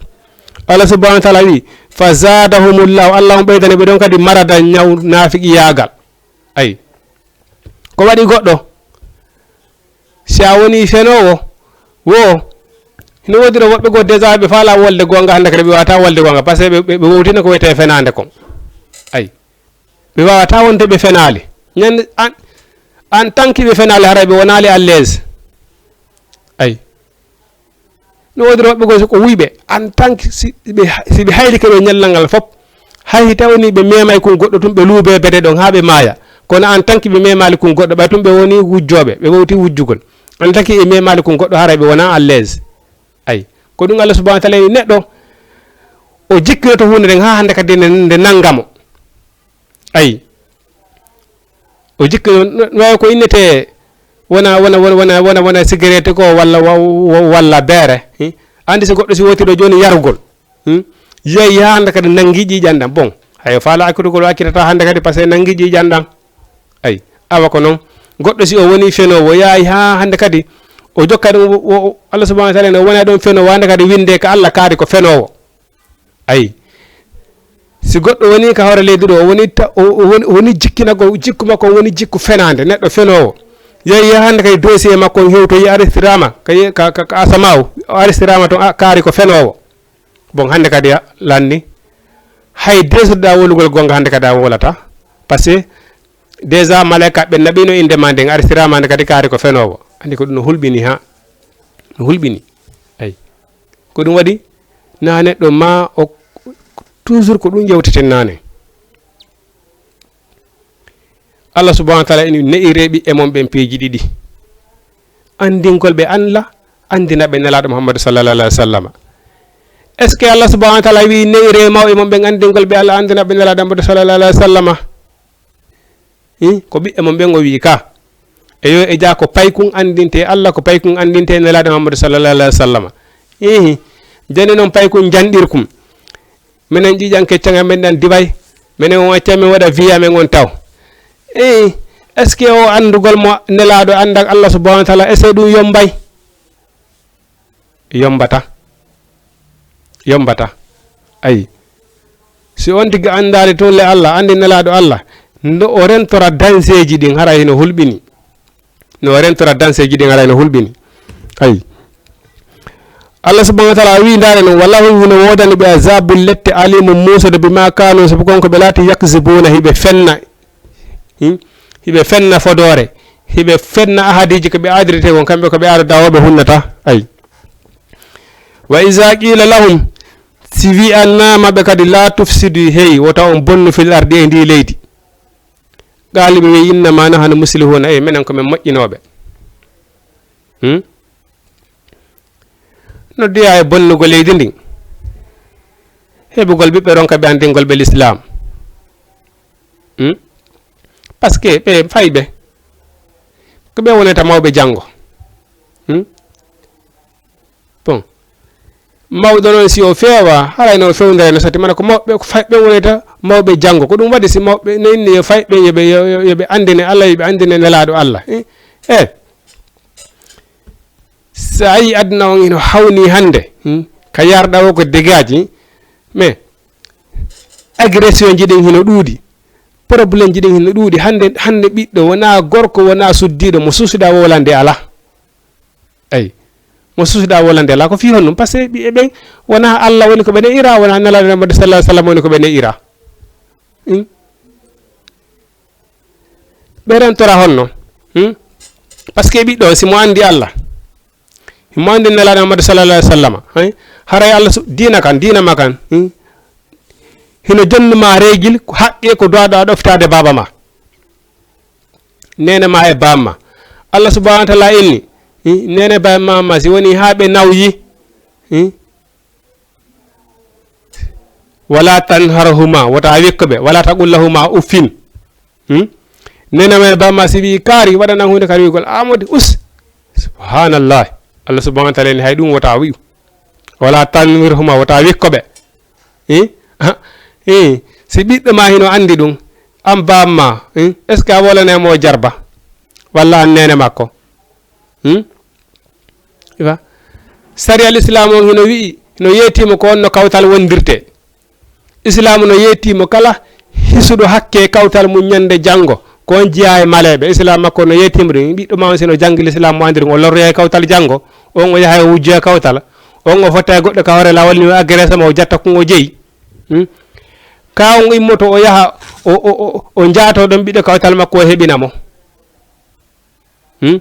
Allah subhanahu wa taala wi, "Fa zaadahumullahu", Allah on ɓeydani ɓe ɗon kadi marada ñaw naafiqiyaagal. Ayi. Ko waɗi goɗɗo? Si a woni fenoowo, wo Hino woodi ɗo woɓɓe goo déjà ɓe faalaa wolde goonga hannde kadi, ɓe waawata wolde goonga, parce que ɓe, ɓe, ɓe wowtina ko wiyetee fenaande kon. Ay. Ɓe waawata wonde ɓe fenaali. Ñande an, en tant que ɓe fenaali, haray ɓe wonaali à l'aise. Ay. No woodi woɓɓe goo, si ko wuyɓe, en tant que si ɓe, si ɓe haylike ɗo ñallal ngal fof, hay si tawni ɓe memay kun goɗɗo tun, ɓe luube bete ɗon haa ɓe maaya. Kono en tant que ɓe memaali kun goɗɗo, ɓay tun ɓe woni wujjooɓe, ɓe wowti wujjugol. En tant que ɓe memaali kun goɗɗo, haray ɓe wona à l'aise. Ay. Ko ɗum Allah subhanahu wa taala wi neɗɗo, o jikkinoto huunde nden haa hannde kadi nde, nde nannga mo. Ay. O jikka no, no, no waawi ko innetee wona, wona, wona, wona, wona, wona sigareet ko walla, wa-, wa-, walla beere. Hmm? Anndi so goɗɗo si woti ɗo jooni yarugol. Hmm? Yehi haa hannde kadi nanngi ƴiiƴan ɗan. Bon, hayo faala accitugol o accitata hannde kadi, parce que nanngi ƴiiƴan ɗan. Ay, awa ko noon. Goɗɗo si o woni fenoowo, yaahi haa hannde kadi o jokka ɗum, o, o, Allah subhanahu wa taala ne wona ɗon fenoowo, hannde kadi winde ka Allah kaari ko fenoowo. Ayi, si goɗɗo woni ka hoore leydi ɗo, o woni ta-, o, o woni, o woni jikkinagol, jikku makko on woni jikku fenaande, neɗɗo fenoowo. Yehi, yehi hannde kadi dossier makko on hewtoyi, aristiraama ka ye-, ka, ka, ka asamaaw, o aristiraama toon, a, kaari ko fenoowo. Bon, hannde kadi a lanni. Hay deesuɗaa wolugol goonga hannde kadi a wowlataa. Parce que déjà malaika ɓen naɓino innde maa nden, aristiraama hannde kadi kaari ko fenoowo. Anndi ko ɗum no hulɓini haa. No hulɓini. Ayi. Ko ɗum waɗi, naa neɗɗo maa o, toujours ko ɗum yewteten naane. Allah subhanahu wa taala ina ne'iree ɓiɓɓe mon ɓen piiji ɗiɗi. Anndingol ɓe Allah, anndina ɓe Nelaaɗo Muhammadu sallallahu alaihi wa sallam. Est-ce que Allah subhanahu wa taala wi ne'iree mawɓe mon ɓen anndingol ɓe Allah, anndina ɓe Nelaaɗo Muhammadu sallallahu alaihi wa sallam? Hi, ko ɓiɓɓe mon ɓen o wi ka. E yo e jaa ko paykun anndinte Allah, ko paykun anndinte Nelaaɗo Muhammadu sallallahu alaihi wa sallam. Ihi, jani noon paykun janɗirkun. Minen ƴiiƴan keccan amen ɗan Dubai. Minen on acca min waɗa vie amen on taw. Ihi, est-ce que o anndugol mo Nelaaɗo anndan Allah subhanahu wa taala, est-ce que ɗum yombay? Yombata. Yombata. Ayi. Si on tigi anndaali tun le Allah, anndi Nelaaɗo Allah, no o rentora danseeji ɗin, hara hino hulɓini. No o rentora danseeji ɗin, hara hino hulɓini. Ayi. Allah subhanahu wa taala wi, ndaare non, walahum, hino woodani ɓe azabul lette, alimun, muusude, bima kanu, sabu kon ko ɓe laati, yakzibuuna, hiɓe fenna. Hmm? Hiɓe fenna fodoore, hiɓe fenna ahadiiji ko ɓe aadiretee kon, kamɓe ko ɓe aada dawooɓe hunnata. Ay. Wa iza qila lahum, si wi'anaama ɓe kadi, la tufsidu, hey, wota on bonnu fil ardi, e ndi leydi. Qaalu, ɓe wi'i, innama nahnu muslihuna, e menen ko men moƴƴinooɓe. Hmm? Noddiyaa e bonnugol leydi ndin, heɓugol ɓiɓɓe ronka ɓe anndingol ɓe l'islam. Hmm? Parce que ɓe fayɓe, ko ɓe wonata mawɓe janngo. Hmm? Bon, mawɗo noon si o feewa, haray no o fewndere no sati, mana ko mawɓe, ko fayɓe wonata mawɓe janngo. Ko ɗum waɗi si mawɓe no inni yo fayɓe, yo ɓe, yo, yo, yo ɓe anndine Allah, yo ɓe anndine Nelaaɗo Allah. Eh? Eh. So a yii aduna on ino hawni hannde, hmm, ka yarɗa o ko dégâts ji, mais agression ji ɗin hino ɗuuɗi, problème ji ɗin hino ɗuuɗi. Hannde, hannde ɓiɗɗo wonaa gorko, wonaa suddiiɗo mo susuɗaa wowlande alaa. Eyi, mo susuɗaa wowlande alaa. Ko fii honɗum? Parce que ɓiɓɓe ɓen wonaa Allah woni ko ɓe ne'ira, wonaa Nelaaɗo Muhammadu sallallahu alaihi wasallam woni ko ɓe ne'ira. Hmm? Ɓe rentora honno? Hmm? Parce que ɓiɗɗo on, si mo anndi Allah, himo anndi Nelaaɗo Muhammadu sallallahu alaihi wasallam, hay? Haray Allah su-, diina kan, diina ma kan, hmm? Hino jonnuma reegil, ko haqqe ko duwaaɗo a ɗoftaade baaba ma. Neene ma e baaba ma. Allah subhanahu wa taala inni, hmm? Neene baaba ma, si woni haa ɓe nawyi, hmm? Wala tanharhuma, wota wikko ɓe. Wala taqul lahuma uffin. Hmm? Neene ma e baaba ma si ɓe kaari, waɗanan huunde kadi wi'ugol, "Aamodi, us." Subhanallah. Allah subhanahu wa taala ni hay ɗum wota wi'u. Wala tanharhuma, wota wikko ɓe. Eh? Ah, eh. Si ɓiɗɗo ma hino anndi ɗum, an baaba ma, eh? Est-ce que a wolane mo jarba? Walla an neene makko? Hmm? Iwa. Sariya Lislaamu on hino wi'i, hino yeetiima ko on no kawtal wondirte. Islaamu no yeetiima kala hisuɗo hakke kawtal mum ñande janngo, ko on jeyaa e maleeɓe. Islaamu makko no yeetiima ɗum. Ɓiɗɗo ma on si no janngi Lislaamu, mo anndi ɗum, o lorroya e kawtal janngo, on o yaha o wujjoya e kawtal, On o fotta e goɗɗo ka hoore laawol ni, o agressa mo, o jatta kon o jeyi. Hmm? Ka on immoto o yaha, o, o, o, o jaato ɗon ɓiɗɗo kawtal makko, o heɓina mo. Hmm?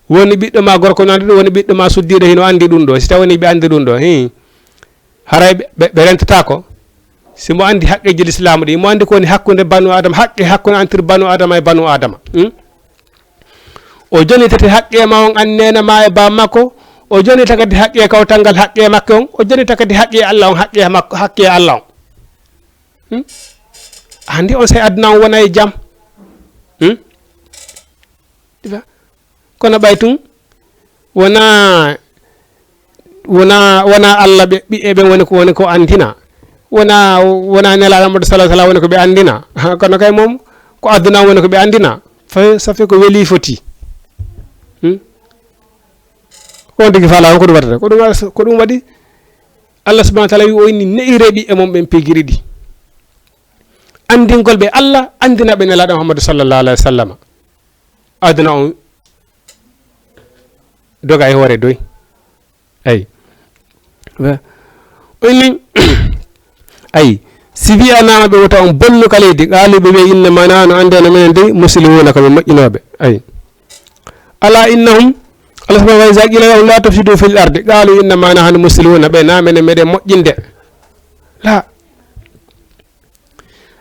Woni ɓiɗɗo ma gorko no anndi ɗum, woni ɓiɗɗo ma suddiiɗo hino anndi ɗum ɗo. Si tawi woni ɓe anndi ɗum ɗo, hi. Haray ɓe, ɓe, ɓe rentataako. Si mo anndi haqqeeji Lislaamu ɗi, mo anndi ko woni hakkunde banu Adama, haqqe hakkunde antir banu Adama e banu Adama. Hmm? O jonitete haqqe ma on an neene ma e baa makko, o jonita kadi haqqe kawtal ngal haqqe makko on, o jonita kadi haqqe Allah on, haqqe makko, haqqe Allah on. Hmm? Anndi on sey aduna on wona e jam. Hmm? Ɗiva. Kono ɓay tun, wona, wona, wona Allah ɓe, ɓiɓɓe ɓen woni ko, woni ko anndina. Wona, wona Nelaaɗo Muhammadu sallallahu alaihi wasallam woni ko ɓe anndina. Kono kay mom, ko aduna on woni ko ɓe anndina. Fa-, ça fait ko weli foti. Hmm? Ko on tigi faala on ko ɗum waɗata. Ko ɗum wa-, ko ɗum waɗi Allah subhanahu wa ta'ala wi o inni ne'ire ɓiɓɓe mon ɓen pigiri ɗi. Anndingol ɓe Allah, anndina ɓe Nelaaɗo Muhammadu sallallahu alaihi wasallam. Aduna on doga e hoore doy. Ay. Wa-, o inni, ay, si wi'anaama ɓe wota on bonnu ka leydi, qaalu ɓe wi'a, innama nahnu, anndee no menen dey, muslihuuna ko ɓe moƴƴinooɓe. Ay. Ala innahum, Allah subhanahu wa ta'ala, iza qila lahum la tufsidu fil ardi, qalu innama nahnu muslihuna, ɓe na menen meɗen moƴƴinde. La.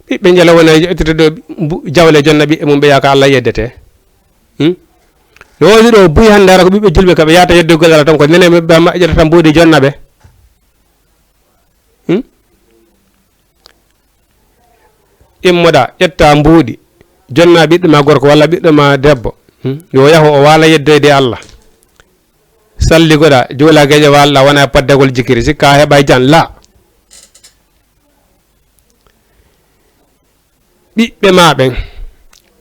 Ɓiɓɓe njala wona e ƴettete ɗo bu-, jawle jonna ɓiɓɓe mum ɓe yaaka Allah yeddete. Hmm? No woodi ɗo buy hannde hara ko ɓiɓɓe julɓe ka ɓe yaata yeddugol Allah tan ko nene ɓe ma ƴettata mbuuɗi jonna ɓe. Hmm? Immoɗa, ƴetta mbuuɗi, jonna ɓiɗɗo ma gorko walla ɓiɗɗo ma debbo. Hmm? Yo yahu o waala yeddoyde Allah. Salligoɗa, juula geƴe waalɗa, wona e paddagol jikiri, sikka a heɓay jan, la. Ɓiɓɓe ma ɓen,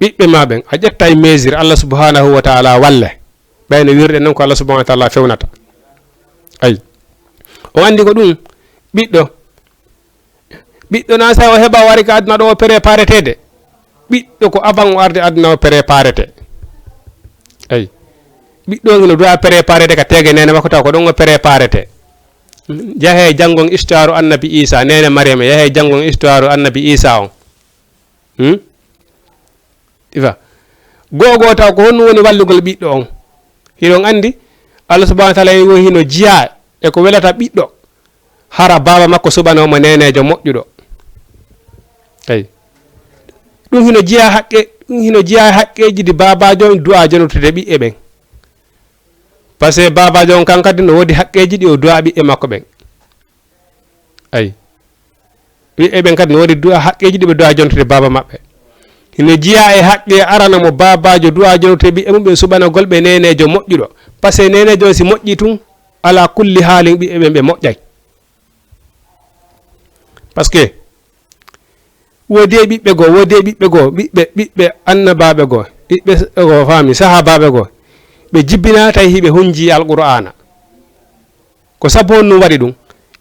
ɓiɓɓe ma ɓen, a ƴettay mesure, Allah subhanahu wa ta'ala walle. Ɓayno wirɗe non ko Allah subhanahu wa ta'ala fewnata. Ay. O andi ko ɗum, ɓiɗɗo, ɓiɗɗo na sa o heɓa o ari ka aduna ɗo o préparetede. Ɓiɗɗo ko avant o arde aduna o préparete. Ay. Ɓiɗɗo ngino duwa préparete ka tege nene makko taw ko ɗon o préparete. Yahe janngon histoire annabi Isa, nene Mariama, yahe janngon histoire annabi Isa on. Hmm? Ifa. Go'o go'o taw ko honno woni wallugol ɓiɗɗo on? Hiɗon anndi, Allah subhanahu wa ta'ala en wo hino jiya e ko welata ɓiɗɗo, hara baaba makko suɓanoo mo neeneejo moƴƴuɗo. Eyi. Ɗum hino jiya haqqe, ɗum hino jiya haqqeeji ɗi baabaajo on du'a jonotude ɓiɓɓe ɓen. Parce que baabaajo on kan kadi no woodi haqqeeji ɗi o du'a ɓiɓɓe makko ɓen. Ayi. Ɓiɓɓe ɓen kadi no woodi du'a haqqeeji ɗi ɓe du'a jontude baaba maɓɓe. Hino jiya e haqqe arana mo baabaajo du'a jontude ɓiɓɓe mum ɓen suɓanagol ɓe neeneejo moƴƴuɗo. Parce que neeneejo on si moƴƴi tun, ala kulli haalin ɓiɓɓe ɓen ɓe moƴƴay. Parce que woodi e ɓiɓɓe goo, woodi e ɓiɓɓe goo, ɓiɓɓe, ɓiɓɓe annabaaɓe goo, ɓiɓɓe s-, goo faami, sahaabaaɓe goo, ɓe jibbina tawi hiɓe hunji Alqur'aana. Ko sabu honɗum waɗi ɗum?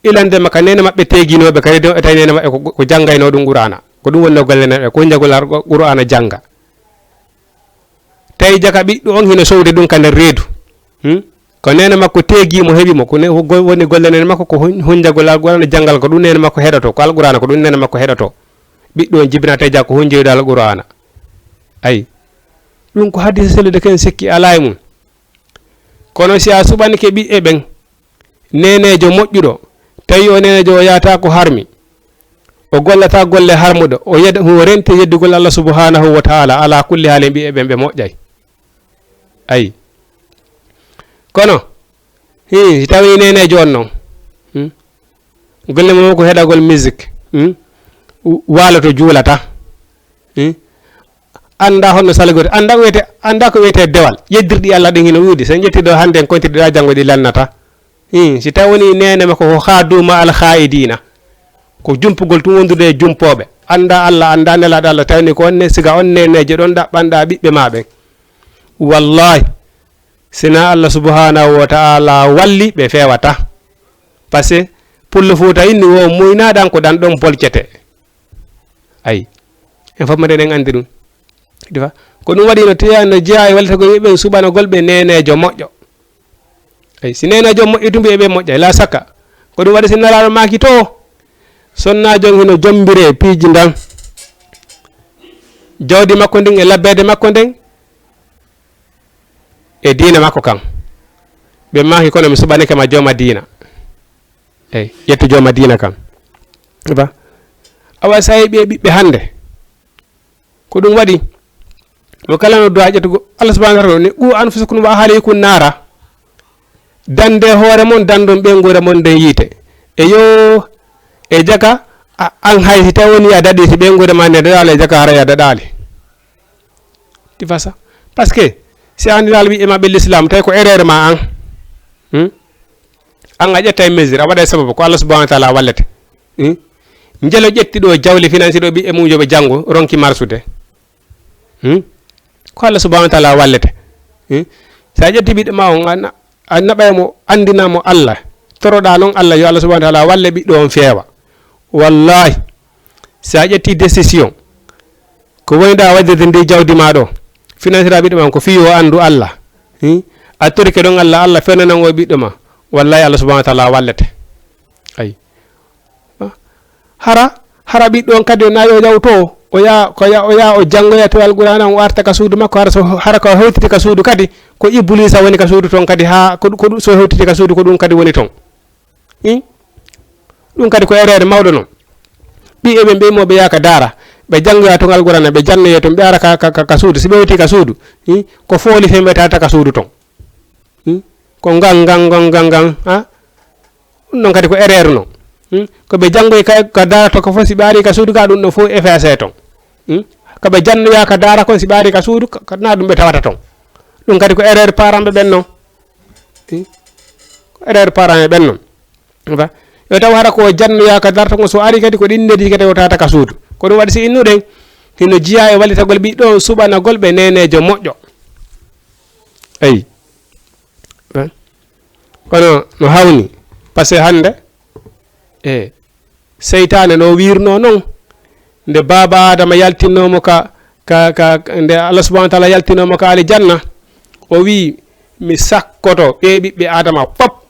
Ilande makka neene maɓɓe teeginooɓe, kadi ɗum e tawi neene maɓɓe ko, ko janngaynoo ɗum Qur'aana. Ko ɗum woni no golle neene, ko hunjagol Al-, Qur'aana jannga. Tawi jaka ɓiɗɗo on hino sowde ɗum ka nder reedu. Hmm? Ko neene makko teegi mo, heɓi mo. Ko ne-, go-, woni golle neene makko ko hun-, hunjagol Alqur'aana, janngal ko ɗum neene makko heɗoto. Ko Alqur'aana ko ɗum neene makko heɗoto. Ɓiɗɗo on jibinata e jaka ko hunjoyde Alqur'aana. Ayi. Ɗum ko hadise sellude ken sikki alaa e mum. Kono si a suɓanike ɓiɓɓe ɓen, neeneejo moƴƴuɗo, tawi o neeneejo o yaata ko harmi, o gollata golle harmuɗe, o yed-, o renti yeddugol Allah subhanahu wa ta'ala, ala kulli haalin ɓiɓɓe ɓen ɓe moƴƴay. Ayi. Kono, hii, si tawi neeneejo on non, hmm? Golle mum ko heɗagol musique, hmm? Waaloto juulata, hmm? Annda honno salgode, annda ko wiyete, annda ko wiyete dewal. Yeddirɗi Allah ɗin hino ɗuuɗi. So en ƴetti ɗo hannde en kontirɗi ɗa, janngo ɗi lannata. Hin, si tawi woni neene makko ko khaadu ma al khaa'idina. Ko jumpugol tun wondude e jumpooɓe. Annda Allah, annda nelaaɗo Allah, tawi ni ko on ne, siga on neeneejo ɗon ɗaɓɓanɗa ɓiɓɓe ma ɓen. Wallahi, sina Allah subhanahu wa ta'ala walli, ɓe feewata. Parce que Pullo Fuuta inni wo muynaɗan ko ɗan ɗon bolcete. Ayi. En fof mbaɗen en anndi ɗum. Ɗi fa-, ko ɗum waɗi no teya-, no jeyaa e wallitagol ɓiɓɓe ɓen suɓanagol ɓe neeneejo moƴƴo. Ey, si nenajo moƴƴi tu, mbiye ɓe moƴƴay, la sakka. Ko ɗum waɗi si Nelaaɗo maaki to, sonnaajo on hino jombire piiji ndan. Jawdi makko ndin e labbeede makko nden e diina makko kan. Ɓe maaki, "Kono mi suɓanike ma jooma diina." Ey, ƴettu jooma diina kan. Ba, awa, sa yi ɓe ɓiɓɓe hannde, ko ɗum waɗi. Mo kala no duwa ƴettugo Allah subhanahu wa ta'ala ni, "Qu anfusakum wa ahlikum nara." Dande hoore mon, dandon ɓeynguure mon nden yiite. E yo, e jaka, a-, an hay si tawi woni a daɗi, si ɓeynguure ma nde daɗaali, e jaka hara ya daɗaali. Ti fasa. Parce que si a anndinaali ɓiɓɓe ma ɓe l'islam, tawi ko erreur ma an. Hmm? An a ƴetta e mesure, a waɗa e sababu, ko Allah subhanahu wa ta'ala wallete. Hmm? Njelo ƴetti ɗo jawle finance ɗo ɓiɓɓe mum yo ɓe janngo, ronki marsude. Hmm? Ko Allah subhanahu wa ta'ala wallete. Hmm? Sa ƴetti ɓiɗɗo ma on, a na-, a naɓay mo, anndina mo Allah. Toroɗa non Allah, yo Allah subhanahu wa ta'ala walle ɓiɗɗo on feewa. Wallahi, sa ƴetti décision, ko woni ɗa waɗirde ndi jawdi ma ɗo, financira ɓiɗɗo ma ko fii o anndu Allah. Hmm? A torike ɗon Allah, Allah fewnanan o ɓiɗɗo ma. Wallahi, Allah subhanahu wa ta'ala wallete. Ayi. Hara, hara ɓiɗɗo on kadi na yo yawto, o yaa, ko ya-, o yaa o janngoya to Alqur'aana, o arta ka suudu makko, hara so, hara ko hewtiti ka suudu kadi, ko Ibuliisa woni ka suudu ton kadi, haa ko, ko ɗum, so hewtiti ka suudu, ko ɗum kadi woni ton. Hmm? Ɗum kadi ko erreur mawɗo non. Ɓiɓɓe ɓen ɓe mo ɓe yaaka daara, ɓe janngoya ton Alqur'aana, ɓe jannoye ton, ɓe ara ka, ka, ka, ka suudu. Si ɓe hewti ka suudu, hmm, ko fooli fen ɓe tawata ka suudu ton. Hmm? Ko ngan, ngan, ngan, ngan, ngan, ha? Ɗum ɗon kadi ko erreur non. Hmm? Ko ɓe janngoyi ka, ka daara to ko fof, si ɓe ari ka suudu ga, ɗum ɗon fof effacé ton. Hmm? Ko ɓe jannoya ka daara kon, si ɓe ari ka suudu, ka, ka, na ɗum ɓe tawata ton. Ɗum kadi ko erreur parent ɓe ɓen non. Hmm? Ko erreur parent ɓe ɓen non. Ba? Yo taw hara ko jannoya ka daara to kon, so ari kadi ko ɗin nedi kadi o tawata ka suudu. Ko ɗum waɗi si innuɗen, hino jiya e wallitagol ɓiɗɗo on, suɓanagol ɓe neneejo moƴƴo. Eyi. Ba? Kono no hawni, parce que hannde, e, seytaane no wiirno non, nde baaba Aadama yaltinno mo ka, ka, ka, nde Allah subhanahu wa ta'ala yaltinno mo ka aljanna, o wi, "Mi sakkoto ɓe ɓiɓɓe Aadama fop,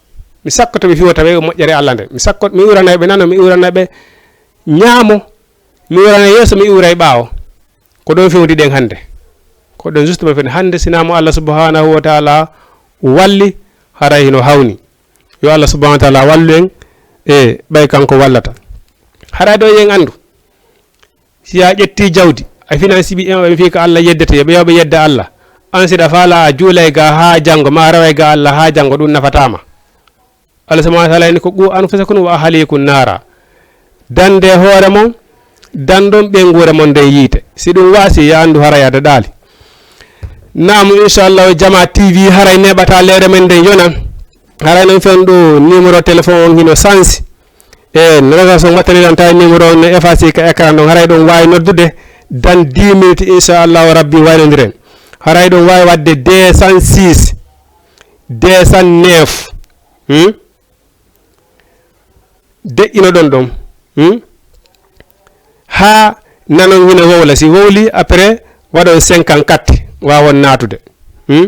mi sakkoto ɓe fiyo tawe moƴƴere Allah nde, mi sakkoto, mi uranay ɓe nano, mi uranay ɓe ñaamo, mi uranay yeeso, mi uray ɓaawo." Ko ɗon fewndi ɗen hannde. Ko ɗon justement fewndi hannde, sinaa mo Allah subhanahu wa ta'ala walli, haray hino hawni. Yo Allah subhanahu wa ta'ala wallu en e ɓay kanko wallata. Haray ɗo yen anndu. Si a ƴetti jawdi, a finance ɓiɓɓe maɓɓe, ɓe fii ko Allah yeddete, yo ɓe, yo ɓe yedda Allah. An siɗa faala a juulay ga haa janngo, ma a reway ga Allah haa janngo, ɗum nafataama. Allah subhanahu wa ta'ala ni ko, "Qu anfusakum wa ahlikum nara." Dande hoore mon, dandon ɓeynguure mon nden yiite. Si ɗum waasi, ya anndu hara ya daɗaali. Naam, inchallah, Jama T V haray neɓata leere men nden yonan. Haray non fen ɗo numéro téléphone on hino sansi. E, no resa so wattaniran tawi numéro on no effacé ka écran ɗon. Haray ɗon waawi noddude dans dix minutes, inchallahu rabbi, waynondiren. Haray ɗon waawi waɗde deux cent six, deux cent neuf. Hmm? Deƴƴinoɗon ɗon. Hmm? Haa nanon hino wowla. Si wowli, après, waɗon cinquante-quatre, waawon naatude. Hmm?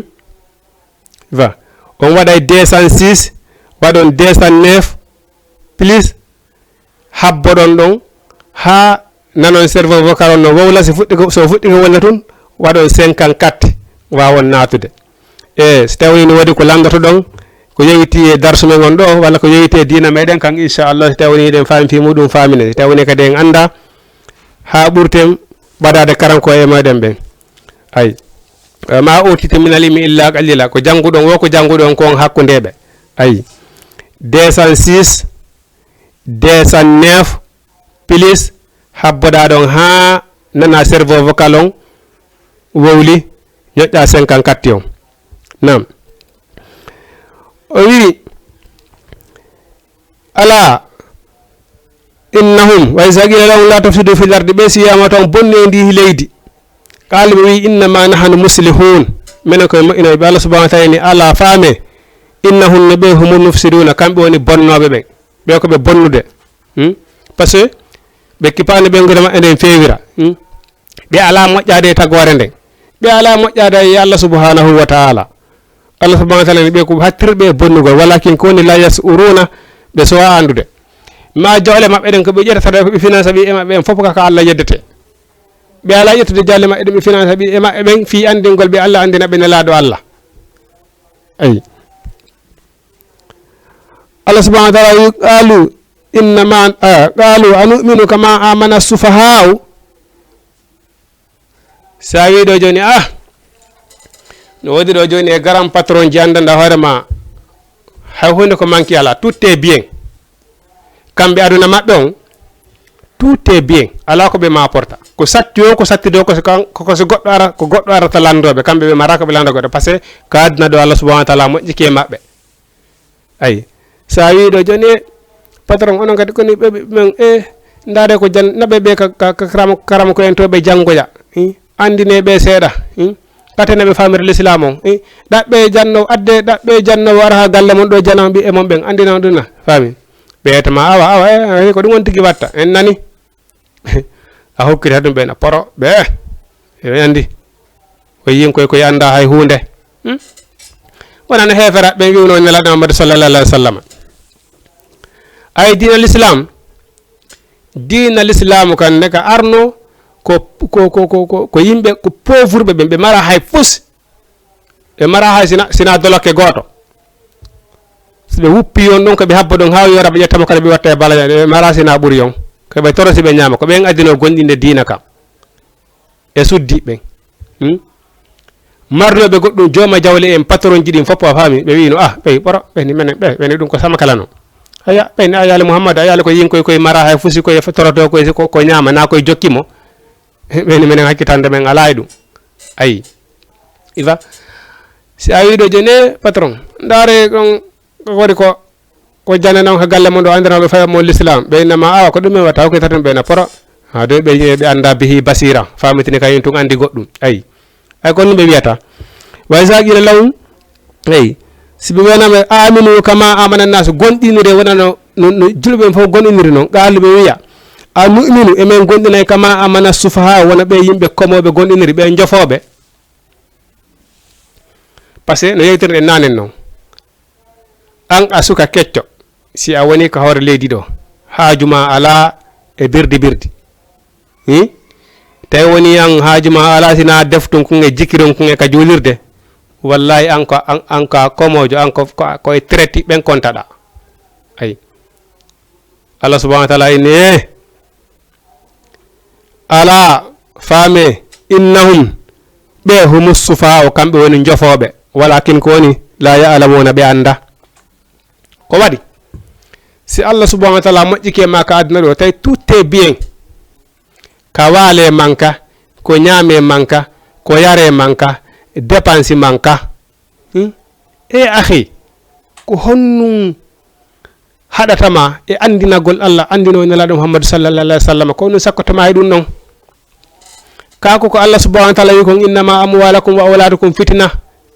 Va. On waɗay deux cent six, waɗon deux cent neuf, plus habboɗon ɗon haa nanon serveur vocal on no wowla. Si fuɗɗi ko, so fuɗɗi ko wowla tun, waɗon cinquante-quatre, waawon naatude. E so tawi no woodi ko lanndotoɗon, ko yowiti e darsu men on ɗo, walla ko yowiti e diina meɗen kan, inchallah, si tawi woni eɗen faami fii muɗum, faamine. Si tawi woni kadi en annda, haa ɓurten ɓadaade karanko e meɗen ɓen. Ay. Eh, ma utiti min al ilmi illa qalila. Ko jannguɗon wo, ko jannguɗon kon hakkundeeɓe. Ay. Deux cent six, deux cent neuf, plus habboɗa ɗon haa nana cerveau vocal on wowli, ñoƴƴa cinquante-quatre on. Naam. O wi, "Ala innahum, wa iza qila lahum la tufsidu fil ardi," ɓe si wiyama toon bonnoy ndi leydi. Qaalu, ɓe wi, "Innama nahnu muslihun." Minen koye moƴƴinoyɓe. Allah subhanahu wa ta'ala ni, "Ala faame, innahum, no ɓe, humu mufsiduna, kamɓe woni bonnooɓe ɓen." Ɓe ko ɓe bonnude. Hmm? Parce que ɓe kipaani ɓe nguura maɓɓe nden feewira. Hmm? Ɓe alaa moƴƴaade e tagoore nden. Ɓe alaa moƴƴaade e Allah subhanahu wa ta'ala. Allah subhanahu wa taala ni ɓe ko hattirɓe e bonnugol, walakin ko woni la yas'uruna, ɓe sowa andude. Ma jawle maɓɓe ɗen ko ɓe ƴettata ɗo, ko ɓe finance ɓiɓɓe maɓɓe en fof kaka Allah yeddete. Ɓe ala ƴettude jawle maɓɓe ɗen, ɓe finance ɓiɓɓe maɓɓe ɓen fii andingol ɓe Allah, andina ɓe Nelaaɗo Allah. Ayi. Allah subhanahu wa taala wi, qalu innama, ah, qalu anu'minu kama amana sufaha'u. Sa wi ɗo joni, ah, no wodi ɗo joni e grand patron ji andanɗa hoore ma, hay hunde ko manki ala, tout est bien. Kamɓe aduna maɓɓe on, tout est bien. Ala ko ɓe ma porta. Ko satti o, ko satti ɗo, ko so kan-, ko, ko so goɗɗo ara, ko goɗɗo arata landoɓe. Kamɓe ɓe mara ko ɓe lando goɗɗo. Parce que ka aduna ɗo Allah subhanahu wa taala moƴƴike e maɓɓe. Ayi. Sa wi ɗo joni e patron, onon kadi koni ɓe, ɓe, ɓen, e, ndaare ko jan-, naɓe ɓe ka, ka, ka karama, karama ko en to ɓe janngoya. Hi? Andine ɓe seeɗa. Hi? Katene ɓe famira l'islam on. Hi? Ɗaɓɓe janno, adde ɗaɓɓe janno wara ha galle mon ɗo jana ɓiɓɓe mon ɓen. Andina on ɗum na. Fami? Ɓe etama awa, awa, e, e, ko ɗum on tigi watta. En nani? A hokkita ɗum ɓen a poro ɓe. Ɓe andi. O yin koy koy anda hay hunde. Hmm? Wona no hefera ɓe wiwno Nelaɗo Muhammad sallallahu alaihi wasallam. Ay diina l'islam. Diina l'islam kan ne ka arno ko, ko, ko, ko, ko, ko yimɓe ko pauvre ɓe ɓe mara hay fus. Ɓe mara hay sina, sina dolokke gooto. So ɓe wuppi on ɗon ko ɓe habba ɗon haa yora ɓe ƴetta mo kala ɓe watta e bala ɓe mara sina ɓuri on. Ko ɓe toro si ɓe ñaama ko ɓen addino gonɗinde diina kam. E suddi ɓen. Hmm? Marnoɓe goɗɗum jooma jawle en patron ji ɗin fof a faami ɓe wiino ah ɓey ɓoro ɓeni menen ɓe ɓeni ɗum ko sama kala non. Aya ɓeni a yaali Muhammad a yaali ko yinkoy koye mara hay fusi koye toroto koye ko, ko ñaama na koye jokki mo. Ɓeni menen hakkitande men alaa e ɗum. Ayi. Iva. Si a wiɗo jene patron ndaare ɗon ko woni ko ko jane non ka galle mon ɗo andirama ɓe fawi mo l'islam ɓe innama awa ko ɗum en watta hokkitata ɗum ɓe na poro ha de ɓe yine ɓe anda bihi basira famitini kañum tun andi goɗɗum. Ayi. Ay ko ɗum ɓe wiyata wa isa qila lahum. Eyi, si ɓe wiyanaama aminu kama amana nasu gonɗinire wona no, no, no julɓe ɓen fof gonɗiniri noon qaalu ɓe wiya a nu'minu emen gonɗinay kama amana sufaha wona ɓe yimɓe komoɓe gonɗiniri ɓe jofooɓe. Parce que no yewtirɗen nanen noon an a suka kecco si a woni ka hoore leydi ɗo haaju ma alaa e birdi birdi. Hmm? Tawi woni an haaju ma alaa sina deftun kun e jikiron kun e ka juulirde. Wallahi an ko an, an ko a komoojo an ko, ko, ko e traite ɓen kontaɗa. Ayi. Allah subhanahu wa taala inni e ala faame innahum ɓe humus sufaha o kamɓe woni jofooɓe walakin ko woni la ya'lamuna ɓe annda. Ko waɗi si Allah subhanahu wa taala moƴƴike ma ka aduna ɗo tawi tout est bien ka waale manka ko ñaame manka ko yare manka dépense manka. Hmm? E ahi ko honnum haɗatama e andinagol Allah andino nelaɗo Muhammadu sallallahu alaihi wasallam ko honum sakkotoma e ɗum ɗon. Kako ko Allah subhanahu wa taala wi kon innama amwalakum wa awladukum fitina.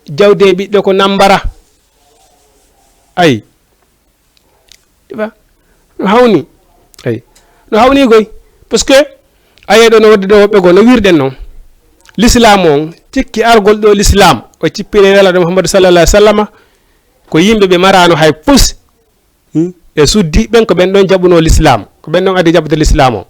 Jawdi e ɓiɗɗo ko nambara. Ayi. Ɗiva no hawni. Ayi. No hawni goy. Parce que aye ɗo no wadde ɗo woɓɓe goo no wirɗen noon. L'islam on cikki argol ɗo l'islam o cippine nelaɗo Muhammadu sallallahu alaihi wasallama ko yimɓe ɓe marano hay pus. Hmm? E suddi ɓen ko ɓen ɗon jaɓuno l'islam ko ɓen ɗon addi jaɓude l'islam o.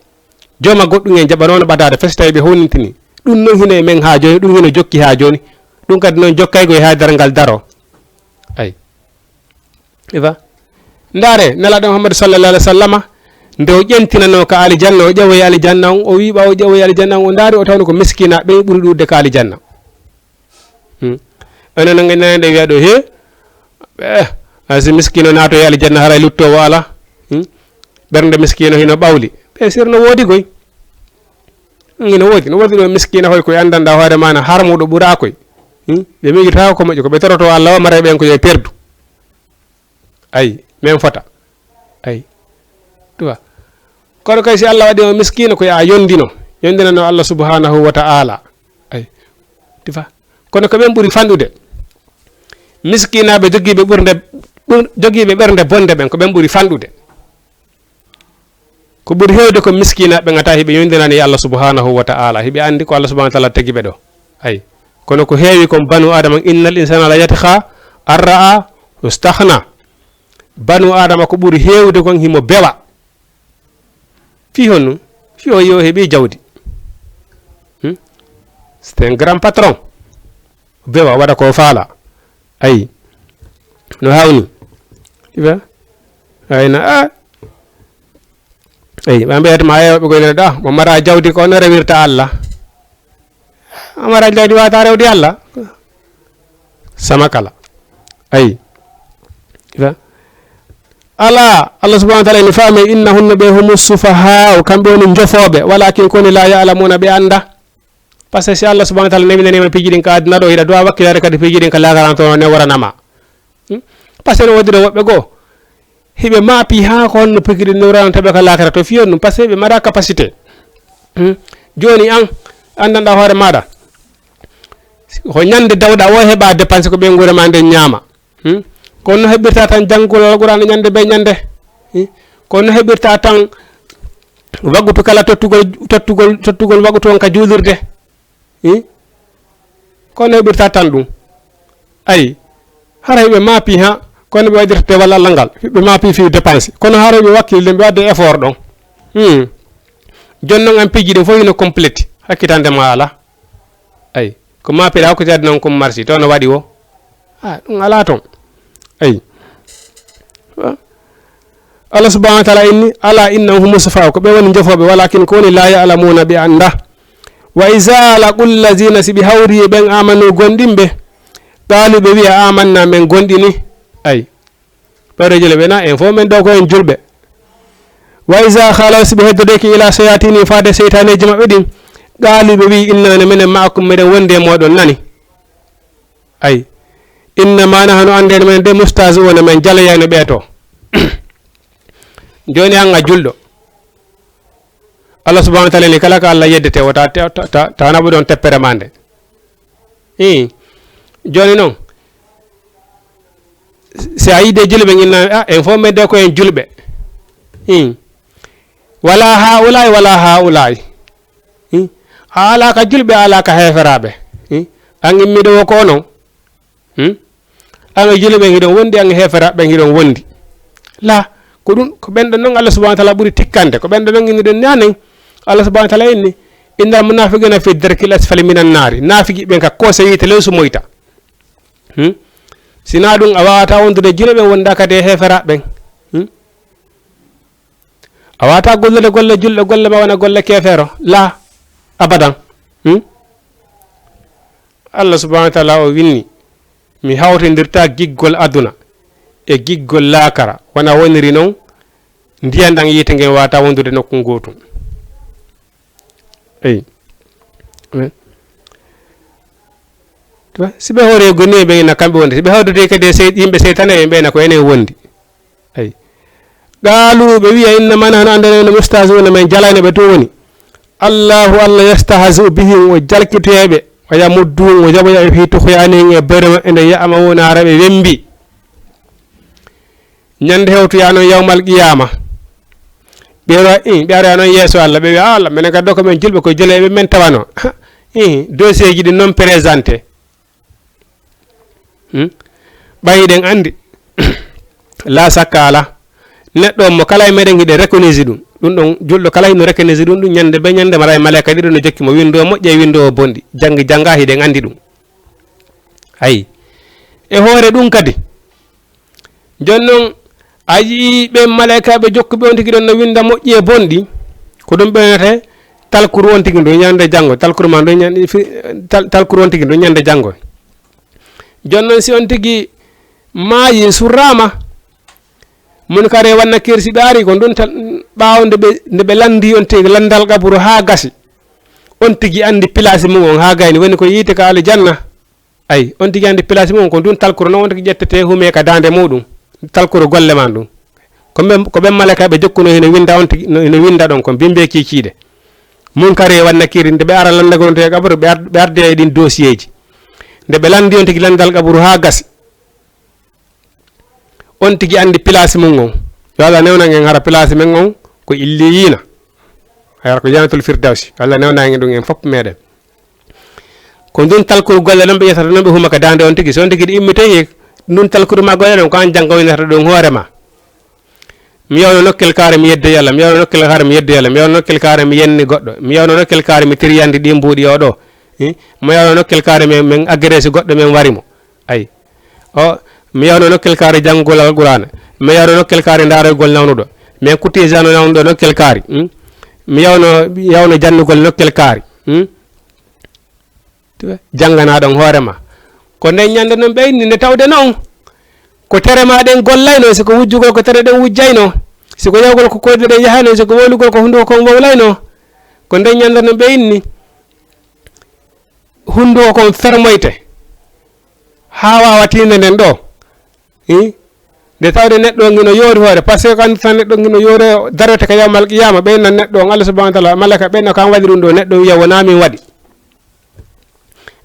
Jooma goɗɗum en jaɓanono ɓadaade fes tawi ɓe hownintini ɗum noon hino e men haa jooni ɗum hino jokki haa jooni. Ɗum kadi noon jokkaygo e haa darngal daro. Ayi. Iva. Ndaare nelaɗo Muhammadu sallallahu alaihi wasallama nde o ƴentinano ka alijanna o ƴawoyi alijanna on o wiiɓa o ƴawoyi alijanna on o ndaari o tawno ko miskina ɓen ɓuri ɗuuɗde ka alijanna. Hmm. Enen no ngenndane nde wiya ɗo he eh, asi miskino naato e aljanna haray luttowo ala. Hmm. Ɓernde miskino hino ɓawli ɓe sir no woodi goy. Hino woodi no woodi ɗo miskina hoy koye andanɗa hoore ma na harmuɗo ɓura koy. Hmm. Ɓe miijotako ko moƴƴo ko ɓe toroto Allah o maray ɓen ko yo perdu. Ayi men fota. Ayi. Tuwa. Kono kay si Allah waɗi o miskina ko ya yondino yondinano Allah subhanahu wa ta'ala. Ayi. Tifa. Kono ko ɓen ɓuri fanɗude. Miskinaaɓe jogiiɓe ɓurnde jogiiɓe ɓernde bonde ɓen ko ɓen ɓuri fanɗude. Ko ɓuri heewde ko miskinaaɓe ngata hiɓe yondinani e Allah subhanahu wa ta'ala hiɓe anndi ko Allah subhanahu wa ta'ala tagi ɓe ɗo. Ayi. Kono ko heewi kon banu adama innal insana la yatgha Arra'a ustakhna. Banu Adama ko ɓuri heewde kon himo bewa. Fii honno? Fii o yo heɓi jawdi. Hmm? C'est un grand patron. Bewa, waɗa ko faala. Ayi. No hawni. Iba? Ayna, a. Ayi, ɓe mbiyata ma, ayo, ɓe goynata ɗa, mo mara jawdi ko no rewirta Allah. A mara jawdi wata rewde Allah. Sama kala. Ayi. Iba? Ala, Allah subhanahu wa ta'ala ene faami, innahunna ɓe humu sufaha, kamɓe woni njofooɓe, walakin koni la ya'lamuna ɓe annda. Par ce que si Allah subhanahu wa ta'ala newinaniima piiji ɗin ka aduna ɗo, hiɗa duwa wakkilaare kadi piiji ɗin ka laakara to ne waranama. Hmm? Par ce que no woodira woɓɓe goo, hiɓe maapi haa ko honno piiji ɗin newrananta ɓe ka laakara to fiyon ɗum, par ce que ɓe mara capacité. Hmm? Jooni an, anndanɗa hoore maaɗa. Ko ñande dawɗa o heɓa dépense ko ɓe nguura ma nden ñaama. Hmm? Kono no heɓirta tan janngugol Alqur'aana ñande be ñande. Hmm? Kono no heɓirta tan wagutu kala tottugol, tottugol, tottugol wagutu on ka juulirde. Hmm? Kono no heɓirta tan ɗum. Ayi, hara hiɓe maapi ha, kono ɓe waɗirta dewal Allah ngal. Hiɓe maapi fii dépense. Kono hara hiɓe wakkilde, ɓe waɗde effort ɗon. Hmm. Jon non an piiji ɗin fof hino complète. Hakkitande ma ala. Ayi, ko maapiɗa ko jaddi non ko marsi, to no waɗi o? A, ɗum alaa toon. Ayi. Allah subhanahu wa ta'ala inni, "Ala innahum humu sufaha," ko ɓe woni njofooɓe, walakin ko woni la ya'lamuna ɓe annda. Wa iza laqul lazina, si ɓe hawri e ɓen amanu gonɗinɓe, qalu ɓe wi'a, "Amanna, men gonɗini." Ayi. Ɓayde julɓe na en fof men ɗo ko en julɓe. Wa iza khalaw, si ɓe heddodeeki ila shayatini, faade seytaneeji maɓɓe ɗin, qalu ɓe wi'i, "Inna ne menen ma'akum, meɗen wondi e mooɗon nani." Ayi. Innama nahnu, annden menen de, mustahzi'una, men jaloyayno ɓe to. Jooni an a julɗo. Allah subhanahu wa ta'ala ni kala ka Allah yeddete o ta, ta, ta, ta, ta naɓu ɗon teppere ma nde. Ii. Jooni noon, si a yiide julɓe, inna, "Ah, en fof men de ko en julɓe." Ii. Wala haa'ulaay, wala haa'ulaay. Ii. A alaa ka julɓe, a alaa ka heeferaaɓe. Ii. An immiiɗo wo ko onon. Hmm? An e julɓe ɓen hiɗon wondi, an e heeferaaɓe ɓen hiɗon wondi. La, ko ɗum, ko ɓen ɗon non Allah subhanahu wa ta'ala ɓuri tikkande, ko ɓen ɗon non innuɗen nanen. Allah subhanahu wa ta'ala inni, "Innal munafiqina fi darkil asfali minan naari." Naafigi ɓen ka koose yiite lewsu moyta. Hmm? Sinaa ɗum a wawata wondude julɓe ɓen wonda kadi e heeferaaɓe ɓen. Hmm? A wata gollude golle julɗo, golle ma wona golle keefeero. La, abadan. Hmm? Allah subhanahu wa ta'ala o winni, "Mi hawtindirta giggol aduna e giggol laakara, wona woniri non, ndiyan ɗan yiite ngen wata wondude nokku gootum." Eyi. Eh. To, si ɓe hoore goni ɓe ina kamɓe wondi, si ɓe hawdude kadi e sey-, yimɓe seytaane ɓe, ɓe na ko enen wondi. Ayi. Qaalu, ɓe wi'a, "Innama nahnu, anndene no mustahzi'una, men jalayno ɓe tun woni." Allahu, Allah yastahzi'u bihim, o jalkitoya ɓe, wa yamudduhum, o jaɓoya ɓe fi tughyanihim e bere maɓɓe nde ya'mahuna hara ɓe wembi. Ñande hewtoya non yawmal qiyama. Ɓe ro-, i, ɓe aroya non yeeso Allah, ɓe wi'a, "Ah, Allah, menen kadi ɗo ko men julɓe, ko jeleeɓe men tawano." I, dossier ji ɗi non présenté. Hmm? Ɓay hiɗen anndi, la sakka ala, neɗɗo on mo kala e meɗen hiɗen reconnaître ɗum. Ɗum ɗon julɗo kala hino reconnaître ɗum, ɗum ñande be ñande mara e malaika ɗiɗo no jokki mo, winndo moƴƴi e winndo bonɗi. Janngi jannga hiɗen anndi ɗum. Ayi. E hoore ɗum kadi, jooni non, a yii ɓen malaikaaɓe jokkuɓe on tigi ɗon no winnda moƴƴi e bonɗi, ko ɗum ɓe wiyata talkuru on tigi ndu ñande janngo, talkuru ma ndu ñande, fi-, tal-, talkuru on tigi ndu ñande janngo. Jooni non si on tigi maayi, surraama, Munkar e Nakiir si ɓe ari ko ndun tal-, ɓaawo nde ɓe, nde ɓe lanndi on tigi lanndal qaburu haa gasi, on tigi anndi pilaasi mum on haa gayni, woni ko yiite ka aljanna. Ayi, on tigi anndi pilaasi mum on, ko ndun talkuru non on tigi ƴettete hume ka daande muɗum, talkuru golle ma ndun. Ko ɓen, ko ɓen malaikaaɓe jokkuno hino winnda on tigi, no, hino winnda ɗon kon bimbe kiikiiɗe. Munkar e Nakiir nde ɓe ara lanndagol on to e qaburu, ɓe ar-, ɓe arde e ɗin dossier ji. Nde ɓe lanndi on tigi lanndal qaburu haa gasi. On tigi anndi pilaasi mum on. Yo Allah newnan en hara pilaasi men on ko illiyiina. Hara ko Jannatul Firdawsi. Yo Allah newnan en ɗum en fof meɗen. Ko ndun talkuru golle non ɓe ƴettata non ɓe huma ka daande on tigi. So on tigi ɗi immitoyi, ndun talkuru ma golle ɗon, ko an janngo winata ɗum hoore ma. Mi yawno nokkel kaari, mi yeddoyi Allah. Mi yawno nokkel kaari, mi yeddoyi Allah. Mi yawno nokkel kaari, mi yenni goɗɗo. Mi yawno nokkel kaari, mi tiriyandi ɗi mbuuɗi o ɗo. Hi? Mi yawno nokkel kaari, min, min agresi goɗɗo, min wari mo. Ayi. O, mi yawno nokkel kaari janngugol Alqur'aana. Mi yawno nokkel kaari ndaarogol nawnuɗo. Min kutti jano nawnuɗo nokkel kaari. Hmm? Mi yawno, yawno jannugol nokkel kaari. Hmm? Janngana ɗon hoore ma. Ko nden ñande non ɓe inni nde tawde non. Ko tere ma ɗen gollayno, si ko wujjugol ko tere ɗen wujjayno. Si ko yawgol ko koyɗe ɗen yahayno, si ko wowlugol ko hunduko kon wowlayno. Ko nden ñande non ɓe inni. Hunduko kon fermoyte. Haa waawa tiinde nden ɗo. Hi? Nde tawde neɗɗo on hino yoori hoore, parce que ko anndi tan neɗɗo on hino yoore, daroyta ka yawmal qiyama, ɓe inna neɗɗo on, Allah subhanahu wa ta'ala, malaika ɓe inna ko an waɗi ɗum ɗo, neɗɗo on wiya wonaa min waɗi.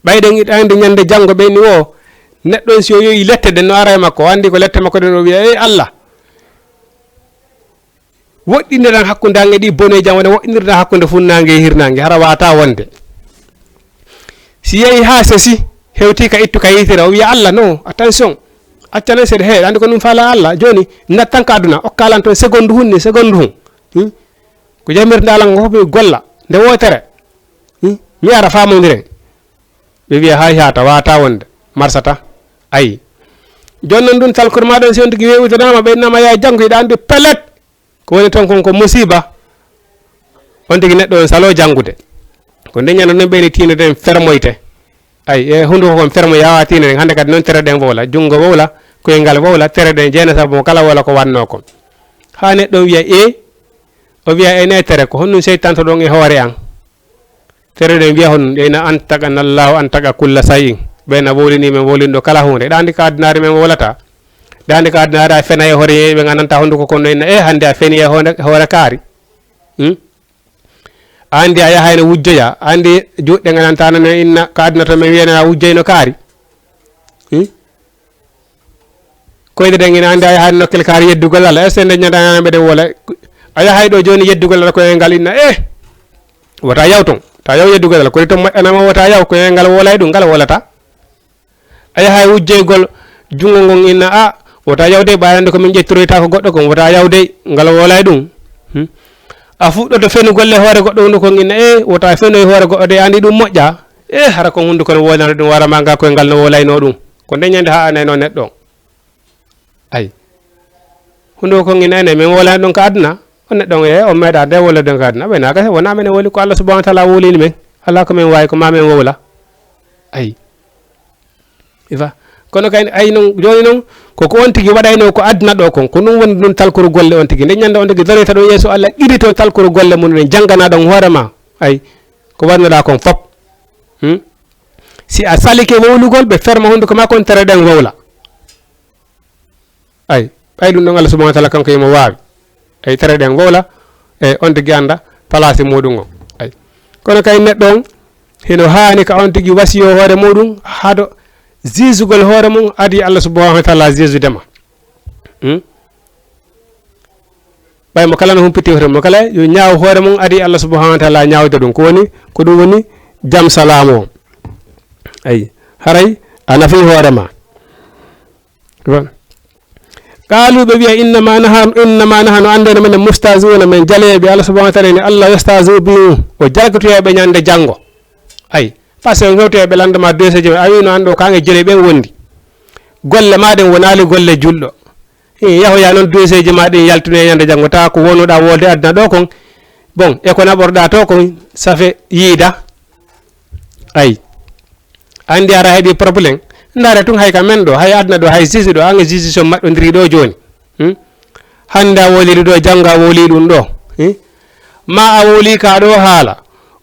Ɓay ɗen iɗa anndi ñande janngo ɓe inni o, neɗɗo on si o yoyi lette ɗen no ara e makko, o anndi ko lette makko ɗen, o wiya, "Ey Allah." Woɗɗindiran hakkunde an e ɗi boneeji an, wona woɗɗindirɗa hakkunde funnaange e hirnaange, hara waata wonde. Si yehi haa sesi, hewti ka ittu ka yiitira, o wiya, "Allah, no, attention, accanen seeɗa, he, andi ko ɗum faala Allah, jooni, nattan ka aduna, okkalan toon seconde hun ni, seconde hun." Hmm? Ko jamirɗa Allah ngo fof mi golla, nde wootere. Hmm? Mi ara faamondiren. Ɓe wiya, "Hay haata, waata wonde, marsata." Ayi. Jooni noon ɗum talkor ma ɗon, si on tigi weeɓitanaama, ɓe innama yaa janngo, hiɗa anndi pelet. Ko woni toon kon ko musiba. On tigi neɗɗo on salo janngude. Ko nde ñande noon ɓeyni tiinde ɗen fermoyte. Ayi, e hunduko kon fermo yaawa tiinde ɗen. Hannde kadi noon tere ɗen wowla. Junngo wowla, koyngal wowla, tere ɗen jeena sabu mo kala wowla ko wannoo kon. Haa neɗɗo on wiya, "E?" O wiya, "E ne tere, ko honɗum seytan to ɗon e hoore an?" Tere ɗen wiya honɗum, ɓeyna an taga nallahu, an taga kulla sayin. Ɓeyna wowlini men wowlinɗo kala huunde. Ɗa anndi ka addinaare men wowlata. Ɗa anndi ka addinaare a fena e hoore yimɓe ɓe nganndantaa honduko kon no inna, "E, hannde a feni e hoore, hoore kaari." Hmm? A anndi a yahayno wujjoya, a anndi juuɗe nganndantaa no inna ka adduna to men wiyana a wujjayno kaari. Hmm? Koyɗe ɗen ina anndi a yahaani nokkel kaari yeddugol Allah. Est-ce que nde ñande a nana mbeɗen wola? A yahay ɗo jooni yeddugol Allah koye ngal inna, "Eh, wota yaw ton." Ta yaw yeddugol Allah. Koni ton moƴƴanama wota yaw koye ngal wolay ɗum, ngal wolata. A yahay wujjoygol junngo ngon inna, "A, wota yaw dey, ɓaarande ko min ƴettoroyta ko goɗɗo kon, wota yaw dey, ngal wolay ɗum." Hmm? A fuɗɗoto fenugol e hoore goɗɗo wondu kon inna, "Eh, wota fenoy hoore goɗɗo dey, andi ɗum moƴƴa." Eh, hara kon hunduko no wolano ɗum, wara ma nga koye ngal no wolayno ɗum. Ko nde ñande haa anayno neɗɗo on. Ay. Hundo ko ngina ene, min wolani ɗum ka aduna. On neɗɗo on, e, on meeɗa nde wole ɗum ka aduna. Ɓe naaka, wona men woli ko Allah subhanahu wa ta'ala wolini men. Allah ko men wawi ko ma men wowla. Ay. Ifa. Kono kay, ay non, joni non, ko ko on tigi waɗayno ko aduna ɗo kon. Ko ɗum woni ɗum talkuru golle on tigi. Nde ñande on tigi doroyta ɗum yeeso Allah, qirito talkuru golle mum ɗen, jangana ɗon hoore ma. Ay. Ko wannoɗa kon fop. Hmm? Si a salike wowlugol, ɓe ferma hunduko ma kon, tere ɗen wowla. Ay, ɓay ɗum ɗon Allah subhanahu wa ta'ala kanko himo waawi. Ay, tere ɗen wowla, e on tigi anda place muɗum on. Ay. Kono kay neɗɗo on, hino haani ka on tigi wasiyo hoore muɗum, hado zizugol hoore mum adi Allah subhanahu wa ta'ala zizude ma. Hmm? Ɓay mo kala no humpiti hoore mo kala, yo ñaaw hoore mum adi Allah subhanahu wa ta'ala ñaawde ɗum. Ko woni, ko ɗum woni jam salaamu o. Ay, haray a nafi hoore ma. Bon. Qaalu, ɓe wiya, "Innama nahanu, innama nahanu, anndeno menen mustahzi'una, men jaleeɓe." Allah subhanahu wa ta'ala ni, Allah yastahzi'u bihim, o jalkitoyɓe ñande janngo. Ay, parce que on hewtoyɓe landa ma doseeji ma, a wino an ɗo kaŋŋe jele ɓen wondi. Golle ma ɗen wonaali golle julɗo. Hi, yahoya noon doseeji ma ɗin yaltunoya ñande janngo, tawa ko wonnoɗa wolde aduna ɗo kon. Bon, e ko naɓorɗa to kon, safe yiida. Ay. Anndi ara heɓi problème. Ndaare tun hay ka men ɗo, hay aduna ɗo, hay juge ɗo, an e juge son maɗɗondiri ɗo jooni. Hmm? Hannde a woliri ɗo, janngo a woli ɗum ɗo. Hmm? Ma a woli ka ɗo haala.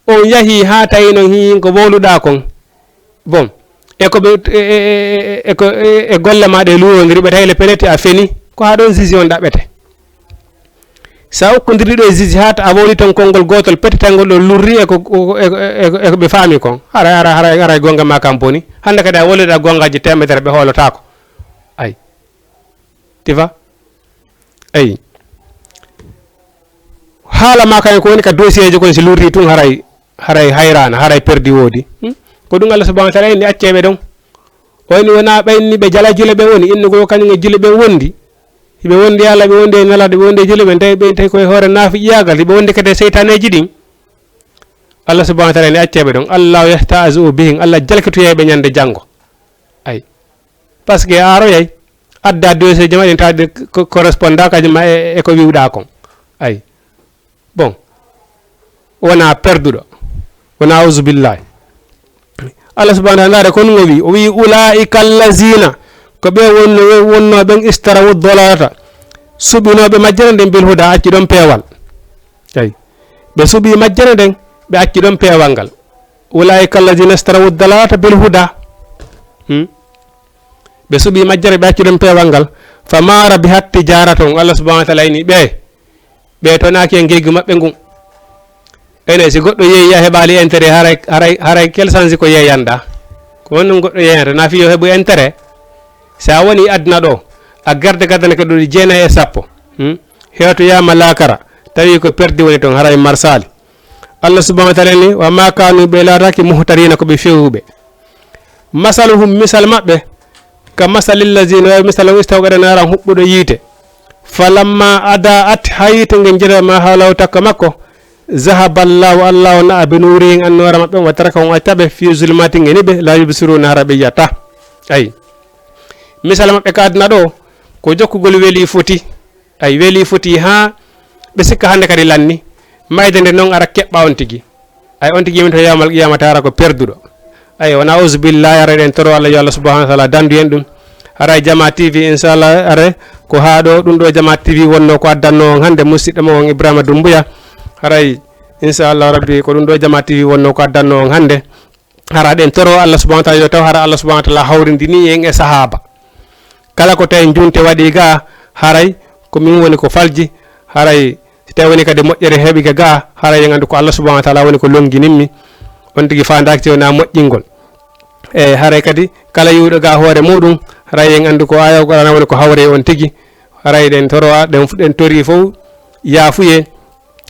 On yahi haa tawi noon hin ko wowluɗa kon. Bon. E ko ɓe, e, e, e, e ko, e, e golle ma ɗe luwondiri, ɓe tawi le peleti a feni, ko haa ɗon juge on ɗaɓɓete. Sa ukkondirɗi ɗo e juge haa ta a wowli ton konngol gootol, pete tawi ngol ɗo lurri e ko, e, e, e, e ko ɓe faami kon. Haray, haray, haray, haray gonga ma kam boni. Hannde kadi a wowliɗa gongaji teemedere ɓe hoolotaako. Ay. Tifa? Ay. Haala ma kayen ko woni ka dossier ji kon si lurri tun haray, haray hayrana, haray perdi woodi. Hmm? Ko ɗum Allah subhanahu wa ta'ala inni acceɓe ɗon. Woni wona ɓen ni ɓe jala jule ɓe woni, innugol kañum e jule ɓen wondi. Hiɓe wondi Allah, ɓe wondi e Nelaɗo, ɓe wondi e jule ɓen, tawi ɓe tawi koye hoore naafiqiyaagal, hiɓe wondi kadi e seytaneeji ɗin. Allah subhanahu wa taala ne acceɓe ɗon. Allahu yastahzi'u bihim, Allah jalkitoyay ɓe ñande janngo. Ay. Parce que a aroyay, adda dossier ji ma ɗin tawde ko, corresponda kadi ma e, e ko wiwɗa kon. Ay. Bon. Wona perduɗo. Wona auzubillahi. Allah subhanahu wa taala, ndaare kon ngo wi, o wi, "Ulaika allazina", ko ɓe wonno, wonno ɓen, "istarawu dalalata", suɓinooɓe majjere nden, "bil huda", acci ɗon peewal. Ay. Ɓe suɓi majjere nden, ɓe acci ɗon peewal ngal. "Ulaika allazina istarawu dalalata bil huda." Hmm? Ɓe suɓi majjere, ɓe acci ɗon peewal ngal. "Fama rabihat tijaratuhum", Allah subhanahu wa taala ini ɓe. Ɓe tonaaki e ngeygu maɓɓe ngun. Ene, si goɗɗo yeeyi a heɓaali intérêt, haray, haray, haray kel sansi ko yeeyanɗa. Ko honɗum goɗɗo yeeyanta? Na fiyo heɓu intérêt. Si a woni aduna ɗo, a garde gardane ko ɗuɗi jeenayi e sappo. Hmm? Hewtoyaama laakara, tawi ko perdi woni toon, haray marsaali. Allah subhanahu wa taala ni, "Wa ma kanu", ɓe laataaki, "muhtadina", ko ɓe fewuɓe. "Masaluhum", misal maɓɓe, "ka masalil lazina", wayi misal on istawqada naran, huɓɓuɗo yiite. "Falamma adaat", ha yiite ngen jeɗa ma hawlaw takka makko. "Zahaba Allahu", Allah o na'a, "bi nurihim", annoora maɓɓe, "wa tarakahum", acca ɓe, "fi zulmatin", ngeni ɓe, "la yubsiruna", hara ɓe yiyata. Ay. Misal maɓɓe ka aduna ɗo, ko jokkugol weeli foti. Ay, weeli foti ha ɓe sikka hannde kadi lanni. Mayde nde noon ara keɓɓa on tigi. Ay, on tigi yimto yawmal qiyamata ara ko perduɗo. Ay, wona auzubillahi, ara eɗen toro Allah, yo Allah subhanahu wa taala dandu en ɗum. Haray Jama T V, inchallah, are ko haa ɗo, ɗum ɗo Jama T V wonno ko addanno on hannde, musidɗo mo on Ibrahima Dumbuya. Haray, inchallah rabbi, ko ɗum ɗo Jama T V wonno ko addanno on hannde. Hara eɗen toro Allah subhanahu wa taala, yo taw hara Allah subhanahu wa taala hawrindini en e sahaba. Kala ko tawi njunte waɗi ga, haray ko min woni ko falji, haray si tawi woni kadi moƴƴere heɓi ga ga, haray en anndu ko Allah subhanahu wa taala woni ko longinimmi. On tigi faandaaki si wona moƴƴingol. E haray kadi kala yiwɗo ga hoore muɗum, haray en anndu ko aya Qur'ana woni ko hawre on tigi. Haray ɗen toro, ɗen, ɗen tori fof yaafuye.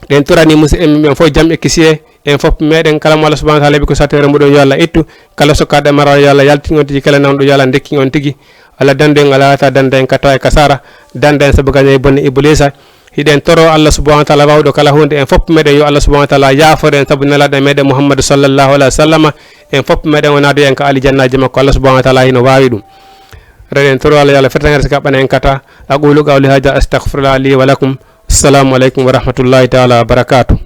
Ɗen torani musidɓe men ɓen fof jam e kisiye. En fof meɗen kala mo Allah subhanahu wa taala heɓi ko sattere muɗum yo Allah ittu. Kala sokkaɗo mara yo Allah yaltin on tigi, kala nanɗo yo Allah ndekkin on tigi. Allah dandu en, Allah wata danda en kata e kasara, danda en sabu gaña e bonne Iblisa. Hiɗen toro Allah subhanahu wa taala wawɗo kala hunde, en fof meɗen yo Allah subhanahu wa taala yaaforo en sabu nelaɗo meɗen Muhammadu sallallahu alaihi wa sallama. En fof meɗen o naado en ka alijannaaji makko, Allah subhanahu wa taala hino wawi ɗum. Reɗen toro Allah yo Allah fetangere si kaɓɓana en kata. Aqulu qawli hada astaghfirullah li wa lakum. Assalamu alaikum wa rahmatullahi taala wa barakatuh.